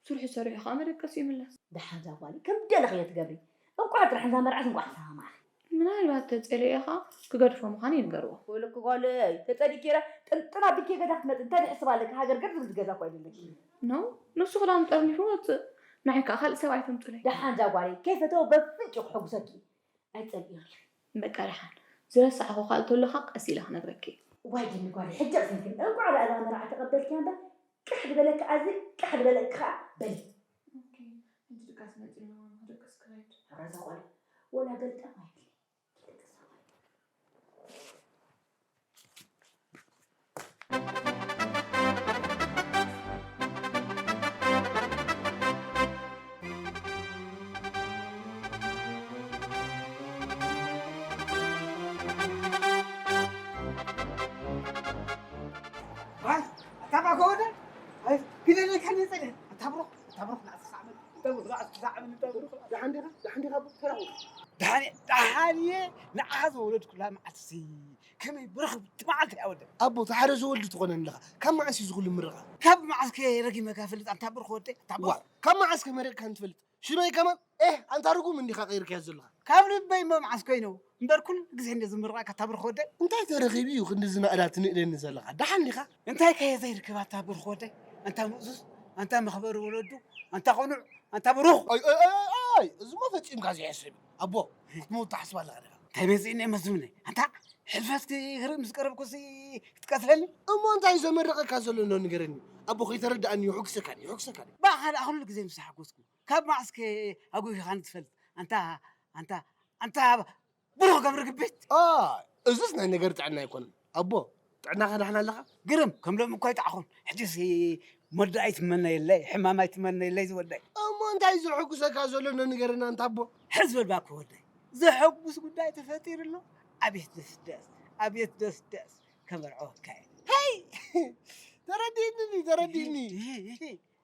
ስርሑ ሰሪሑ ከኣ መደቀሲ ይምለስ። ደሓን እዛ ጓለይ፣ ከም ዝደለኽዮ ትገብሪ። እንቋዕ ጥራሕ ነዛ መርዓስ እንቋዕ ተሰማማዕኺ። ምናልባት ተጸሊኤ ከኣ ክገድፎ ምዃነይ ንገርዎ። ወይለኪ ጓለይ፣ ተጸሊእኪ ኢለ ጥንጥን ኣቢልኪ ገዛ ክትመጺ እንታይ ትሕስቢ ኣለኪ? ሃገር ገር ዝብል ገዛ እኮ ኣይደለኪ። ኖ፣ ንሱ ክዳኑ ጠርኒፉ ወጽእ። ንዓይ ከኣ ካልእ ሰብኣይ ተምጹለይ። ደሓን እዛ ጓለይ፣ ከይፈተወ በፍንጭ ክሕጉሰኪ። ኣይትጸልእዮ ኢኺ። በቃ ደሓን። ዝረሳዕኹ ካልእ ተሎ ከኣ ቀስ ኢለ ክነግረኪ እየ። ዋይ ዲኒ ጓለይ፣ ሕጂ ኣቕሲንክኒ። እንቋዕ ደኣ እዛ መርዓ ተቐበልክያ እምበር፣ ቃሕ ዝበለኪ ኣዝዪ፣ ቃሕ ዝበለኪ ከኣ በሊ። ኦኬ፣ ሕጂ ድቃስ መጺኡና፣ ማማ፣ ክድቅስ ክኸይድ። ሕራይ እዛ ጓለይ፣ ወላ ገልጠም ኣይብለይ። ኣይ፣ ኣታ ባኮ ወደ፣ ኣይ፣ ግደለካ ነጸለ። ኣታ ብሩኽ፣ ኣታ ብሩኽ፣ ንኣስር ሰዓት መ-፣ ኣታ ደሓን ዲኻ? ደሓን ዲኻ? ኣቦ፣ ተራኹ። ደሓን እየ፣ ደሓን እየ። ንዓ ዝወለድኩላ መዓልቲ ከመይ ብርኽብቲ መዓልቲ እያ ወደ። ኣቦ፣ እቲ ሓደ ዝወልድ ትኾነኒ ኣለኻ። ካብ መዓስ እዩ ዝኹሉ ምርቓ? ካብ መዓስ ከ ረጊመካ ፈልጥ ኣንታ ብርኽ ወደ? ኣንታ ብርኽ። ዋ፣ ካብ መዓስ ከ መሪቕካኒ ትፈልጥ? ሽመይ ከማን፣ ኤህ፣ ኣንታ ርጉም እንዲኻ ቀይርካዮ ዘለኻ። ካብ ልበይ እሞ መዓስ ኮይኖ? እምበር ኩሉ ግዜ እንደ ዝምርቓካ ኣታ ብርኽ ወደ። እንታይ ተረኺቡ እዩ ክንድዚ ናእዳ ትንእደኒ ዘለኻ? ደሓን ዲኻ? እንታይ ከ ዘይርከብ ኣታ ብርኽ ወደ? ኣንታ ምእዙዝ፣ ኣንታ መኽበሪ ወለዱ፣ ኣንታ ቅኑዕ፣ ኣንታ ብሩኽ። ኣይ፣ ኣይ፣ ኣይ፣ ኣይ፣ ኣይ፣ እዚማ ፈጺምካ ዘይሕሰብ እዩ። ኣቦ፣ ክትመውት ትሓስብ ኣለኻ ዲኻ? እንታይ መጺእኒ እየ መዝምኒ? ኣንታ ሕልፈት ክርኢ ምስ ቀረብኩሲ ክትቀትለኒ? እሞ እንታይ ዘመርቐካ ዘሎ እንዶ ንገረኒ። ኣቦ፣ ከይተረድኣኒ ይሕጉሰካኒ፣ ይሕጉሰካኒ። ብኣኻ ደኣ ኩሉ ግዜ ምስ ሓጎስኩ። ካብ መዓስከ ኣጉሂኻኒ ትፈልጥ? ኣንታ፣ ኣንታ፣ ኣንታ ብሩኽ ገብረ ግቢት። ኣ፣ እዝስ ናይ ነገር ጥዕና ኣይኮነን። ኣቦ፣ ጥዕናኻ ደሓን ኣለኻ? ግርም፣ ከም ሎሚ እኮ ኣይጠዓኹን። ሕጂስ ሞዳ ኣይትመነየለይ፣ ሕማም ኣይትመነየለይ ዝወደይ። እሞ እንታይ ዘሐጉሰካ ዘሎ እንዶ ንገረና ኣንታ ኣቦ። ሕዝ በል ባክ ወደይ። ዘሐጉስ ጉዳይ ተፈጢሩ ኣሎ። ኣቤት ደስ ደስ፣ ኣቤት ደስ ደስ። ከመርዕወካ እየ። ሄይ! ተረዲእኒ፣ ተረዲእኒ።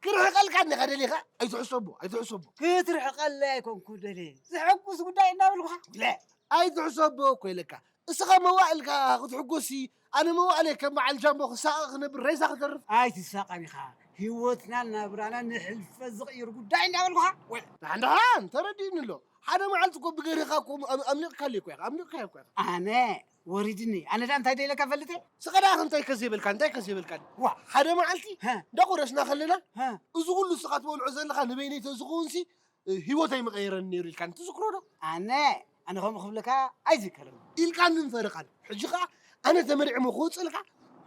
ክርሕቀልካ እንዲኻ ደሊኻ? ኣይትሕሰቦ፣ ኣይትሕሰቦ። ክትርሕቀለይ ኣይኮንኩ ደልየ። ዘሐጉስ ጉዳይ እናበልኩኻ። ለ፣ ኣይትሕሰቦ እኮ ኢለካ። እስኻ መዋእልካ ክትሕጎሲ፣ ኣነ መዋእለይ ከም በዓል ጃምቦ ክሳቐ ክነብር ሬሳ ክተርፍ። ኣይትሳቐን ኢኻ። ህይወትናን ናብራናን ንሕልፈት ዝቕይር ጉዳይ እናበልኩኻ። ወላ። ደሓን ደሓን፣ ተረዲእኒ ኣሎ። ሓደ መዓልቲ እኮ ብገርህኻ እኮ ኣም-፣ ኣምሊቕካለይ እኮ ኢኻ፣ ኣምሊቕካዮ እኮ ኢኻ። ኣነ ወሪድኒ። ኣነ ደኣ እንታይ ደይለካ ፈልጥ እየ? ስኻ ደኣ እንታይ ከ ዘይበልካ፣ እንታይ ከ ዘይበልካ? ዋ። ሓደ መዓልቲ ሀ። እንዳቆረስና ከለና፣ ሀ። እዚ ኩሉ ስኻ ትበልዖ ዘለኻ ንበይነይ ተዝኸውንሲ፣ እ፣ ህይወተይ ምቐየረኒ ነይሩ ኢልካኒ ትዝክሮ ዶ? ኣነ፣ ኣነ ከምኡ ክብለካ ኣይዝከርን። ኢልካኒ ምፈረኻኒ። ሕጂ ኸኣ ኣነ ተመሪዐ እሞ ክወጽእ ኢልካ፣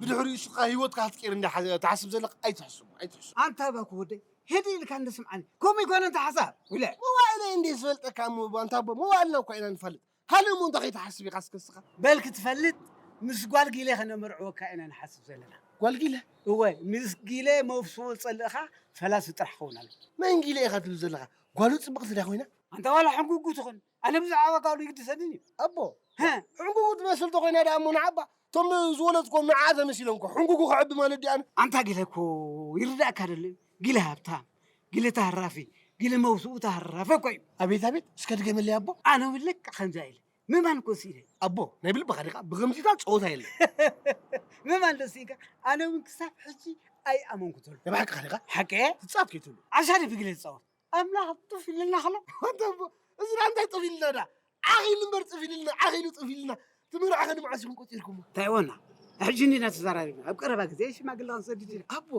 ብድሕሪኡ ስኻ ህይወትካ ክትቀይር እንዳ ሓ-፣ ትሓስብ ዘለኻ ኣይትሕስብ፣ ኣይትሕስብ። ኣንታ ባኩ ወደይ፣ ሄድ ኢልካ እንዶ ስምዓኒ። ከምኡ ይኮነ እንተ ሓሳብ፣ ውለ። መዋእለይ እንደ ዝፈልጠካ እሞ፣ ኣንታ ኣቦ፣ መዋእልና እኳ ኢና ንፋለጥ። ካልእ እሞ እንታይ ከይትሓስብ ኢኻ እስከ እስኻ? በል ክትፈልጥ፣ ምስ ጓል ጊለ ከነመርዕወካ ኢና ንሓስብ ዘለና። ጓል ጊለ? እወ፣ ምስ ጊለ መፍስዎ ዝጸልእኻ ፈላሲ ጥራሕ ክኸውን ኣለዎ። መን ጊለ ኢኻ ትብል ዘለኻ? ጓሉ ጽብቕቲ ድያ ኮይና? ኣንታ ዋላ ሕንጉጉ ትኹን፣ ኣነ ብዛዕባ ጓሉ ይግድሰንን እዩ። ኣቦ፣ ሀ። ሕንጉጉ ትመስል ተኾይና ደኣ እሞ ንዓባ፣ እቶም ዝወለድኮም ንዓ ተመሲሎም እኮ ሕንጉጉ ክዕቢ ማለት ድኣነ? ኣንታ ጊለ እኮ ይርዳእካ ደሎ እዩ። ጊለ ሃብታም፣ ጊለ ተሃራፊ፣ ጊለ መውስኡ ተሃራፊ እኮ እዩ። ኣቤት፣ ኣቤት፣ እስከ ድገመለይ ኣቦ። ኣነ እውን ልክዕ ከምዛ ኢለ። ምማን እኮ ስኢነ። ኣቦ፣ ናይ ብልብኻ ዲኻ? ብኸምዚታት ጸወታ የለን። ምማን ዶ ስኢንካ? ኣነ እውን ክሳብ ሕጂ ኣይኣመንኩ ዘሎ። ናይ ብሓቅኻ ዲኻ? ሓቂ እየ። ትጻወት ከይትብሉ። ዓሻ ድዩ ብግለ ትጻወት? ኣምላኽ ጥፍ ኢልና ከሎ። ኣንታ ኣቦ፣ እዚ ደኣ እንታይ ጥፍ ኢልና ደኣ? ዓኺሉ እምበር ጥፍ ኢልና፣ ዓኺሉ ጥፍ ኢልና። እቲ መርዓ ከ ንመዓስ ኢኹም ቆጺርኩሞ? እንታይ ወና? ሕጂ እንዲና ተዛራሪብና። ኣብ ቀረባ ግዜ ሽማግለ ክንሰድድ ኢና። ኣቦ፣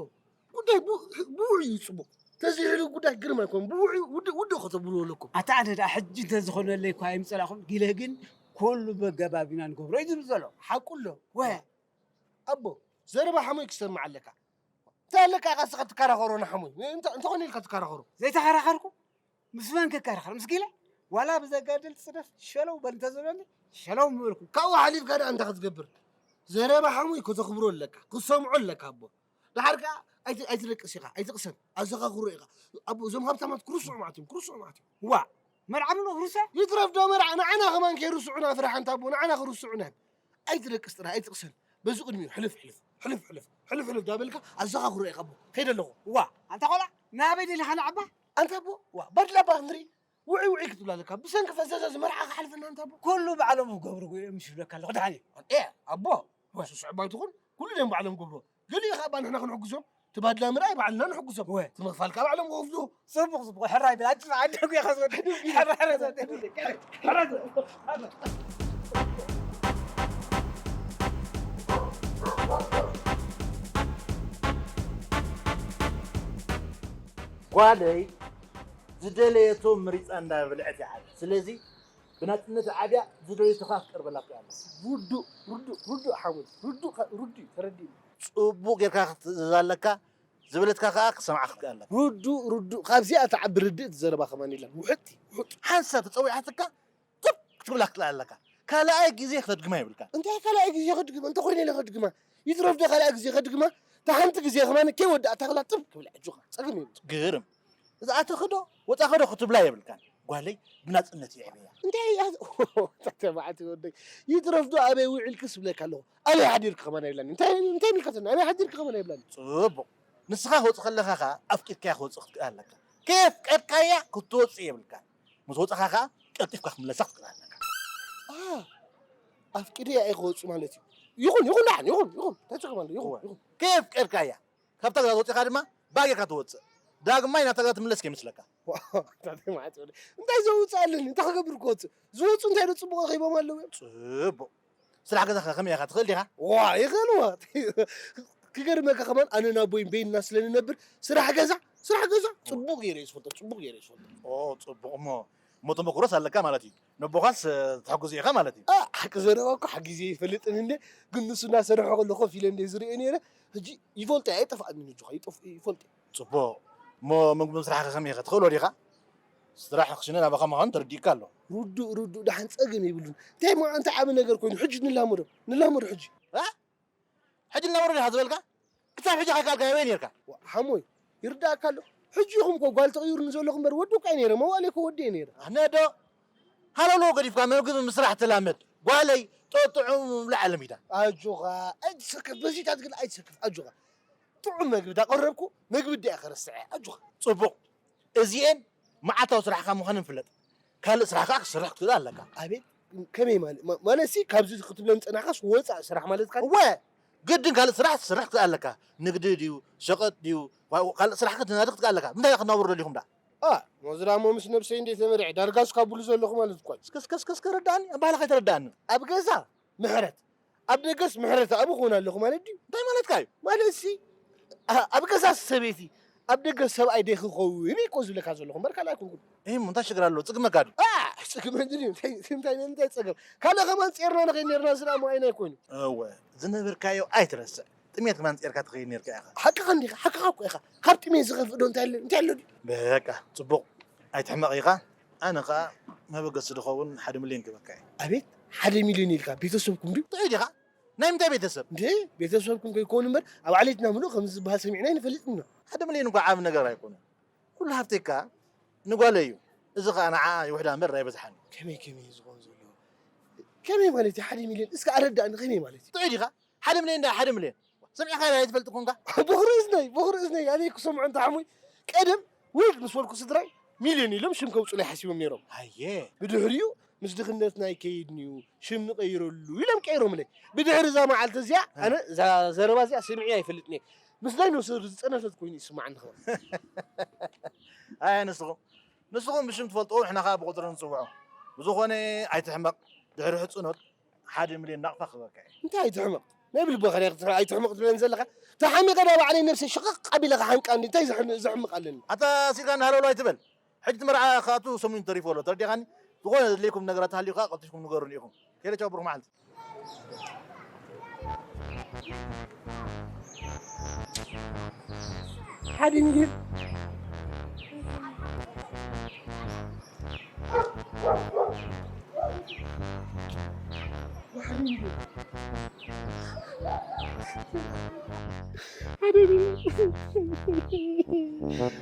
ጉዳይ ቡ-፣ ብውዑይ እዩ ጽቡቕ። ተዘይሕሉ ጉዳይ ግርም ኣይኮን። ብውዑይ ውድእ፣ ውድእ ከተብልዎ ኣለኩም። ኣታ ኣነ ደኣ ሕጂ እንተዝኾነለይ እኳ ኣይምጸላኹን። ጊለ ግን ኩሉ በገባብ ኢና ንገብሮ እዩ ዝብል ዘሎ። ሓቁ ኣሎ። ወ- ኣቦ፣ ዘረባ ሓሞይ ክሰምዕ ኣለካ። እንታይ ኣለካ ኢኻ እስኻ ትከራኸሮ ንሓሞይ? እንተ-፣ እንተኾነ ኢልካ ትከራኸሮ? ዘይተኸራኸርኩ? ምስ መን ክከራኸር? ምስ ጊለ? ዋላ ብዘጋድል ጽደፍ ሸለው በል እንተዝብለኒ፣ ሸለው ምበልኩ። ካብኡ ሓሊፍካ ደኣ እንታይ ክትገብር? ዘረባ ሓሞይ ከተኽብሮ ኣለካ፣ ክትሰምዖ ኣለካ ኣቦ። ደሓር ከኣ ኣይቲ-፣ ኣይትደቅስ ኢኻ፣ ኣይትቕሰን፣ ኣዘኻኽሮ ኢኻ። ኣቦ፣ እዞም ሃብታማት ክርስዑ ማለት እዮም፣ ክርስዑ ማለት እዮም። ዋ፣ መርዓ ምሎ ክርስዑ? ይትረፍ ዶ መርዓ፣ ንዓና ከማን ከይርስዑና ፍራሕ ኣንታ ኣቦ፣ ንዓና ክርስዑና። ኣይትደቅስ ጥራይ፣ ኣይትቕሰን። በዚ ቅድሚኡ ሕልፍ፣ ሕልፍ፣ ሕልፍ፣ ሕልፍ፣ ሕልፍ፣ ሕልፍ ዳበልካ ኣዘኻኽሮ ኢኻ ኣቦ። ከይደ ኣለኹ። ዋ፣ ኣንታ ቆልዓ፣ ናበይ ደሊኻ ንዓባ? ኣንታ ኣቦ፣ ዋ፣ ባድላ እባ ክንርኢ። ውዒ ውዒ ክትብል ኣለካ። ብሰንኪ ፈዛዛ እዚ መርዓ ክሓልፈና ኣንታ ኣቦ። ኩሉ ባዕሎም ክገብሩ እዮም ሽብለካ ኣለኹ። ደሓን እዩ። ኤ፣ ኣቦ፣ ዋ። ስሱዕ እባ ኣይትኹን። ኩሉ ድዮም ባዕሎም ክገብሩ። ገሊኡ ኸኣ እባ ንሕና ክንሕግዞም። እቲ ባድላ ምርኣይ ባዕልና ንሕግዞም። ወ። እቲ ምኽፋል ከኣ ባዕሎም ክኸፍሉ። ጽቡቕ፣ ጽቡቕ። ሕራይ ብል። ኣጭ-፣ ኣደጉ ኢኻ ዝወደይ። ሕራይ፣ ሕራይ ዝወደይ። ሕራይ ዝወደይ። ጓለይ ዝደለየቶ መሪጻ እንዳበልዐት እያ ዓብያ። ስለዚ ብናጽነት ዓብያ ዝደለየቶ ኸኣ ክትቀርበላ ትኽእል ኣላ። ርዱእ፣ ርዱእ፣ ርዱእ ሓወይ። ርዱእ ከ-፣ ርዱእ እዩ፣ ተረዲእኒ። ጽቡቕ ጌርካ ክትእዝዛ ኣለካ፣ ዝበለትካ ከኣ ክሰምዓ ክትክእል ኣለካ። ርዱእ፣ ርዱእ። ካብዚኣ ትዓቢ ርድእቲ ዘረባ ከማን የላን። ውሕጥቲ፣ ውሕጥ። ሓንሳብ ተጸዊዓትካ፣ ትብ ክትብላ ክትክእል ኣለካ። ካልኣይ ግዜ ከተድግማ የብልካን። እንታይ ካልኣይ ግዜ ከድግማ? እንተኾይነ ኢለ ከድግማ። ይትረፍ ዶ ካልኣይ ግዜ ከድግማ? እታ ሓንቲ ግዜ ከማን ከይወዳእታ ከላ ጥብ ክብላ ኣጆኻ። ጸገም የብሉን። ግርም። እዛ ኣተኺ ዶ ወጻኺ ዶ ክትብላ የብልካን። ጓለይ ብናጽነት የዕብያ። እንታይ እያ? ተባዕቲ ወደይ። ይትረፍ ዶ ኣበይ ውዒልክስ እብለካ ኣለኹ። ኣበይ ሓዲርኪ ከማን ኣይብላኒ። እንታይ፣ እንታይ ይምልከተኒ? ኣበይ ሓዲርኪ ከማን ኣይብላኒ። ጽቡቕ። ንስኻ ክወጽእ ከለኻ ኸኣ ኣፍቂድካያ ክወጽእ ክትክእል ኣለካ። ከየፍቀድካያ ክትወፅእ የብልካ። ምስ ወፃኻ ከዓ ቀልጢፍካ ክትምለሳ ክትክእል ኣለካ። ኣፍቂደ እየ ክወፅእ ማለት እዩ። ይኹን ይኹን፣ ደሓን ይኹን ይኹን፣ እንታይ ጸገም ኣለዎ? ይኹን ይኹን። ከየፍቀድካያ ካብታ ገዛ ወፂኻ ድማ ባጌርካ ትወፅእ። ዳግማይ ናብታ ገዛ ትምለስ ከይመስለካ። እንታይ ዘውፅእ ኣለኒ? እንታይ ክገብር ክወፅእ? ዝወፁ እንታይ ዶ ፅቡቕ ረኺቦም ኣለዉ እዮም? ፅቡቕ። ስራሕ ገዛኻ ከመይ ኢኻ? ትኽእል ዲኻ? ዋ ይኽእል ዋ። ክገርመካ ከማን ኣነ ናብ ቦይን በይንና ስለ ንነብር ስራሕ ገዛ ስራሕ ገዛ ፅቡቕ ገይረ እየ ዝፈልጦ፣ ፅቡቕ ገይረ እየ ዝፈልጦ። ኦ፣ ፅቡቕ እሞ እሞ ተመክሮስ ኣለካ ማለት እዩ። ነቦኻስ ተሕግዞ ኢኻ ማለት እዩ። ሓቂ ዘረባ እኮ ሓጊዘ ይፈልጥን እንደ ግን ንሱ እናሰርሖ ከሎ ኮፍ ኢለ እንደ ዝሪኦ ነይረ። ሕጂ ይፈልጦ እየ፣ ኣይጠፍኣንን እጆኻ ይፈልጦ እየ። ፅቡቕ። እሞ ምግቢ ምስራሕ ከ ከመይ ኢኻ? ትኽእሎ ዲኻ? ስራሕ ክሽነ ናባኻ ምዃኑ ተረዲእካ ኣሎ። ርዱእ ርዱእ፣ ደሓን ጸገም የብሉን። እንታይ ሞ ኣንተ ዓቢ ነገር ኮይኑ ሕጂ ንላመዶ ንላመዶ ሕጂ። እ? ሕጂ ንላመዶ ዲኻ ዝበልካ? ክሳብ ሕጂ ከይከኣልካ ኣበይ ነርካ? ሓሞይ ይርዳእካ ኣሎ። ሕጂ ኢኹም እኮ ጓል ተቕይሩኒ ዘለኹም እምበር ወዲ እኮ እየ ነይረ፣ መዋእለይ እኮ ወዲ እየ ነይረ። ኣነ ዶ ሃለውለው ገዲፍካ ምግቢ ምስራሕ ትላመድ ጓለይ፣ ጠጥዑም ምብላዕ ለሚዳ። ኣጆኻ ኣይትሰከፍ፣ በዚታት ግን ኣይትሰከፍ። ኣጆኻ ጥዑም መግቢ ዳቐረብኩ መግቢ ዲኣ ከረስዐ። ኣጆኻ። ጽቡቕ። እዚኤን መዓልታዊ ስራሕካ ምዃነን ፍለጥ። ካልእ ስራሕ ከኣ ክትሰርሕ ክትክእል ኣለካ። ኣቤት፣ ከመይ ማለት? ማ- ማለት ሲ ካብዚ ክትብለን ጸናሕካስ ወጻእ ስራሕ ማለትካ? እወ፣ ግድን ካልእ ስራሕ ክትሰርሕ ክትክእል ኣለካ። ንግዲ ድዩ፣ ሸቐጥ ድዩ፣ ዋ- ካልእ ስራሕ ክትናዲ ክትክእል ኣለካ። ምንታይ ክትናብሩ ደሊኹም ደኣ? ኣ፣ ሞዝራ እሞ ምስ ነብሰይ እንዴ ተመሪዐ ዳርጋስ ካብ ብሉ ዘለኹ ማለት እኳ እዩ። እስከ እስከ እስከ እስከ ረዳእኒ፣ ኣባህላ ከይተረዳእኒ። ኣብ ገዛ ምሕረት ኣብ ደገስ ምሕረት ኣብ እኾን ኣለኹ ማለት ድዩ? እንታይ ማለትካ እዩ? ማለት ሲ ኣ- ኣብ ገዛስ ሰበይቲ ኣብ ደገስ ሰብኣይ ደይ ክኸውን እኮ ዝብለካ ዘለኹ እምበር ካልእ ኣይኮንኩን። እሞ እንታይ ሽግር ኣለዎ? ጽግመካ ድዩ? ኣ፣ ጽግመ ድዩ? እንታይ እንታይ እንታይ ጸገም? ካልእ ከማን ጼርና ንኸይድ ኔርና ዝረኣ መዋይና ኣይኮይኑ። እወ፣ ዝነበርካዮ ኣይትረስዕ። ጥሜት ከማን ጼርካ ትኸይድ ኔርካ ኢኻ። ሓቅኻ እንዲኻ፣ ሓቅኻ እኮ ኢኻ። ካብ ጥሜት ዝኸፍእ ዶ እንታይ ኣሎ? እንታይ ኣሎ ድዩ? በቃ፣ ጽቡቕ። ኣይትሕመቕ ኢኻ። ኣነ ኸኣ መበገሲ ዝኸውን ሓደ ሚልዮን ክበካ እየ። ኣቤት፣ ሓደ ሚልዮን ኢልካ ቤተሰብኩም ድዩ? ጥዑይ ዲኻ? ናይ ምንታይ ቤተሰብ? እንዴ፣ ቤተሰብኩም ከይኮኑ እምበር ኣብ ዓሌትና ምሉእ ከምዚ ዝበሃል ሰሚዕና ኣይንፈልጥን ኢና። ሓደ ሚልዮን እኳ ዓቢ ነገር ኣይኮነን። ኩሉ ሃፍተይ ከኣ ንጓለይ እዩ። እዚ ኸኣ ንዓኣ ይውሕዳ እምበር ኣይበዝሓን። ከመይ ከመይ እዩ ዝኸውን ዘሎ? ከመይ ማለት እዩ ሓደ ሚልዮን? እስከ ኣረዳእኒ፣ ከመይ ማለት እዩ? ጥዑይ ዲኻ? ሓደ ሚልዮን ደኣ ሓደ ሚልዮን። ሰሚዕካ ኣይትፈልጥ ኮንካ? ብኹሪ እዝነይ፣ ብኹሪ እዝነይ፣ ኣበይ ክሰምዖ እንተ ሓሙይ? ቀደም ውልድ ምስ በልኩ ስድራይ ሚልዮን ኢሎም ሽም ከውፁለይ ሓሲቦም ነይሮም። ኣየ። ብድሕሪኡ ምስ ድኽነትና ኣይከይድን እዩ፣ ሽም ንቀይረሉ ኢሎም ቀይሮምለይ። ብድሕሪ እዛ መዓልቲ እዚኣ፣ ኣነ እዛ ዘረባ እዚኣ ሰሚዐ ኣይፈልጥን እየ። ምስላይ ነብሰ ዝፀነተት ኮይኑ ይስማዓኒ ኸ። ኣየ ንስኹም፣ ንስኹም ብሽም ትፈልጥዎ፣ ንሕና ኸዓ ብቁፅሪ ንፅውዖ። ብዝኾነ ኣይትሕመቕ፣ ድሕሪ ሕፅኖት ሓደ ሚልዮን ናቕፋ ክበካ እየ። እንታይ ኣይትሕመቕ? ናይ ብልብኻ ዲኻ ክትሕ-፣ ኣይትሕመቕ ትብለኒ ዘለኻ? ተሓሚቐ ዳ ባዕለይ ነብሰይ ሽቕቕ ኣቢለ ክሓንቃ እንዲ እንታይ ዘሕም-፣ ዘሕምቕ ኣለኒ? ኣታ ሲልካ ንሃለውሎ ኣይትበል። ሕጂ እቲ መርዓ ክኣቱ ሰሙን ተሪፉ ኣሎ። ተረዲኻኒ? ዝኾነ ዘድልየኩም ነገራት ተሃልዩ ከኣ ቀልጢፍኩም ንገሩኒ ኢኹም። ከይደ ቻው፣ ብሩኽ መዓልቲ። ሓደ ሚልዮን። ሓደ ሚልዮን።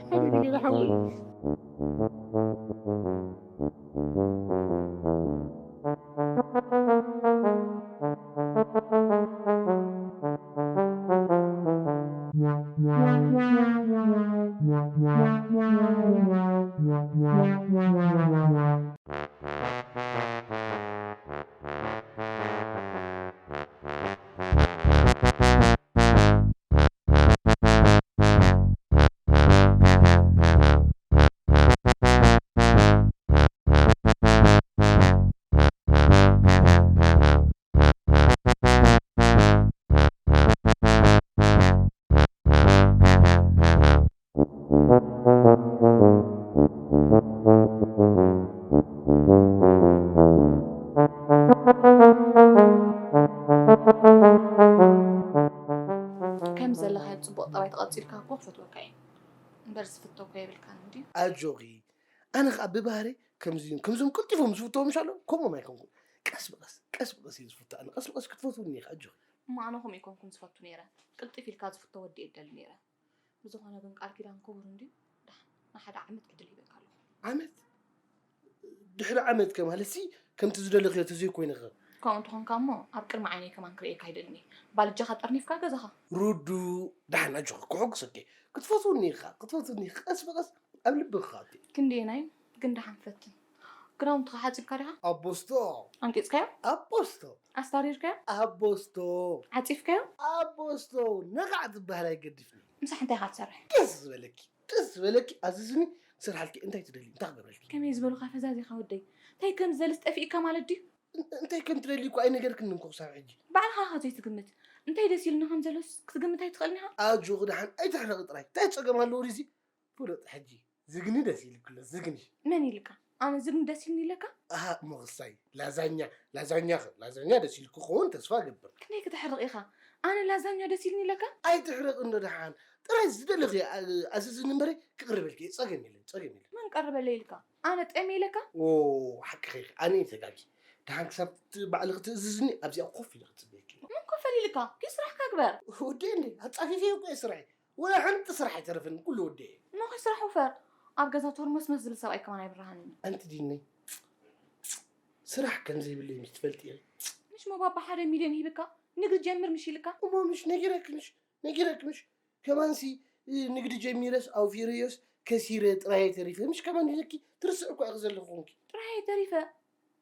ሓደ ሚልዮን ሓወይ። ከም ዘለኻዮ ጽቡቕ ጠባይ ተቐጺልካ እኮ ክፈትወካ እየ። እምበር ዝፍቶ እኮ የብልካን እንድዩ። ኣጆኺ፣ ኣነ ኸኣ ብባህረይ ከምዚ፣ ከምዞም ቀልጢፎም ዝፍተዉ ምሽ ኣለዉ፣ ከምኦም ኣይኮንኩን። ቀስ ብቐስ፣ ቀስ ብቐስ እየ ዝፍቶ ኣነ። ቀስ ብቐስ ክትፈትውኒ ኢኻ፣ ኣጆኺ። እሞ ኣነ ከምኡ ኣይኮንኩን ዝፈቱ ነይረ። ቅልጥፍ ኢልካ ዝፍቶ ወዲ እየ እደሊ ነይረ። ብዝኾነ ግን ቃል ኪዳን ክቡር እንድዩ። ደሓን ንሓደ ዓመት ዕድል ሂበካ ኣለኹ። ዓመት? ድሕሪ ዓመት ከ ማለትሲ ከምቲ ዝደለኽዮ ተዘይኮይነ ኸ? ከምኡ እንተኾንካ እሞ ኣብ ቅድሚ ዓይነይ ከማን ክርእየካ ኣይደልን እየ። ባልጃኻ ጠርኒፍካ ገዛኻ። ርዱእ። ደሓን ኣጆኺ፣ ክሕጉሰኪ እየ። ክትፈትውኒ ኢኻ፣ ክትፈትውኒ ኢኻ። ቀስ ብቐስ ኣብ ልብኻ ኣትዩ። ክንደየናይ ግን ደሓን ፈትን። ክዳውንትኻ ሓጺብካ ዲኻ? ኣቦስቶ። ኣንቂጽካዮ? ኣቦስቶ። ኣስታሪርካዮ? ኣቦስቶ። ዓጺፍካዮ? ኣቦስቶ። ነቓዕ ዝበሃል ኣይገድፍን። ምሳሕ እንታይ ኢኻ ትሰርሕ? ደስ ዝበለኪ፣ ደስ ዝበለኪ ኣዝዝኒ፣ ክሰርሓልኪ። እንታይ ትደልዪ? እንታይ ክገብረልኪ? ከመይ ዝበሉኻ ፈዛዚኻ ወደይ? እንታይ ከም ዝደልስ ጠፊእካ ማለት ድዩ? እ-፣ እንታይ ከም ትደልዪ እኮ ኣይነገርክንን እኮ ክሳብ ሕጂ። ባዕልኻ ኢኻ ዘይትግምት። እንታይ ደስ ኢሉኒ ከም ዘሎስ ክትግምት ኣይትኽእልን ኢኻ? ኣጆኺ ደሓን ኣይትሕረቒ ጥራይ። እንታይ ጸገም ኣለዎ ድዚ? ፍሉጥ ሕጂ። ዝግኒ ደስ ኢልኩ ኣሎ፣ ዝግኒ። መን ኢልካ? ኣነ ዝግኒ ደስ ኢልኒ ኢለካ? ኣሃ፣ እሞ ክሳይ፣ ላዛኛ፣ ላዛኛ ኸ፣ ላዛኛ ደስ ኢልኩ ክኸውን ተስፋ እገብር። ክንደይ ክተሕርቕ ኢኻ? ኣነ ላዛኛ ደስ ኢልኒ ኢለካ? ኣይትሕረቕ እንዶ ደሓን። ጥራይ ዝደለኽዮ ኣ-፣ ኣዝዝኒ እምበረይ ክቕርበልኪ እየ። ጸገም የለን፣ ጸገም የለን። መን ቀርበለይ ኢልካ? ኣነ ጠምየ ኢለካ? ኦ፣ ሓቅኺ ኢኺ። ኣነ እየ ተጋጊ። ደሓን ክሳብ ት-፣ ባዕልኺ ትእዝዝኒ ኣብዚኣ ኮፍ ኢለ ክጽበየኪ እየ። መን ኮፍ ኣሊልካ? ኪድ ስራሕካ ግበር። ወደይ እንዴ፣ ኣጻፊፈዮ እኮ እየ ስራሐይ። ወላ ሓንቲ ስራሕ ኣይተረፈኒ፣ ኩሉ ወዲኤ። እሞ ኸይ ስራሕ ውፈር። ኣብ ገዛ ቶርሞስመስ ዝብል ሰብኣይ ከማን ኣይብርሃንን እዩ። ኣንቲ ዲነይ፣ ስራሕ ከም ዘይብለይ ምስ ትፈልጢ እየ። ምሽ ሞ ባባ ሓደ ሚልዮን ሂብካ ንግዲ ጀምር ምሽ ኢልካ? እሞ ምሽ ነጊረኪ ምሽ፣ ነጊረኪ ምሽ። ከማንሲ፣ እ፣ ንግዲ ጀሚረስ ኣውፊረዮስ ከሲረ ጥራይ ተሪፈ። ምሽ ከማን ኢለኪ ትርስዕ እኮ ኢኺ ዘለኺ ኮንኪ። ጥራይ ተሪፈ?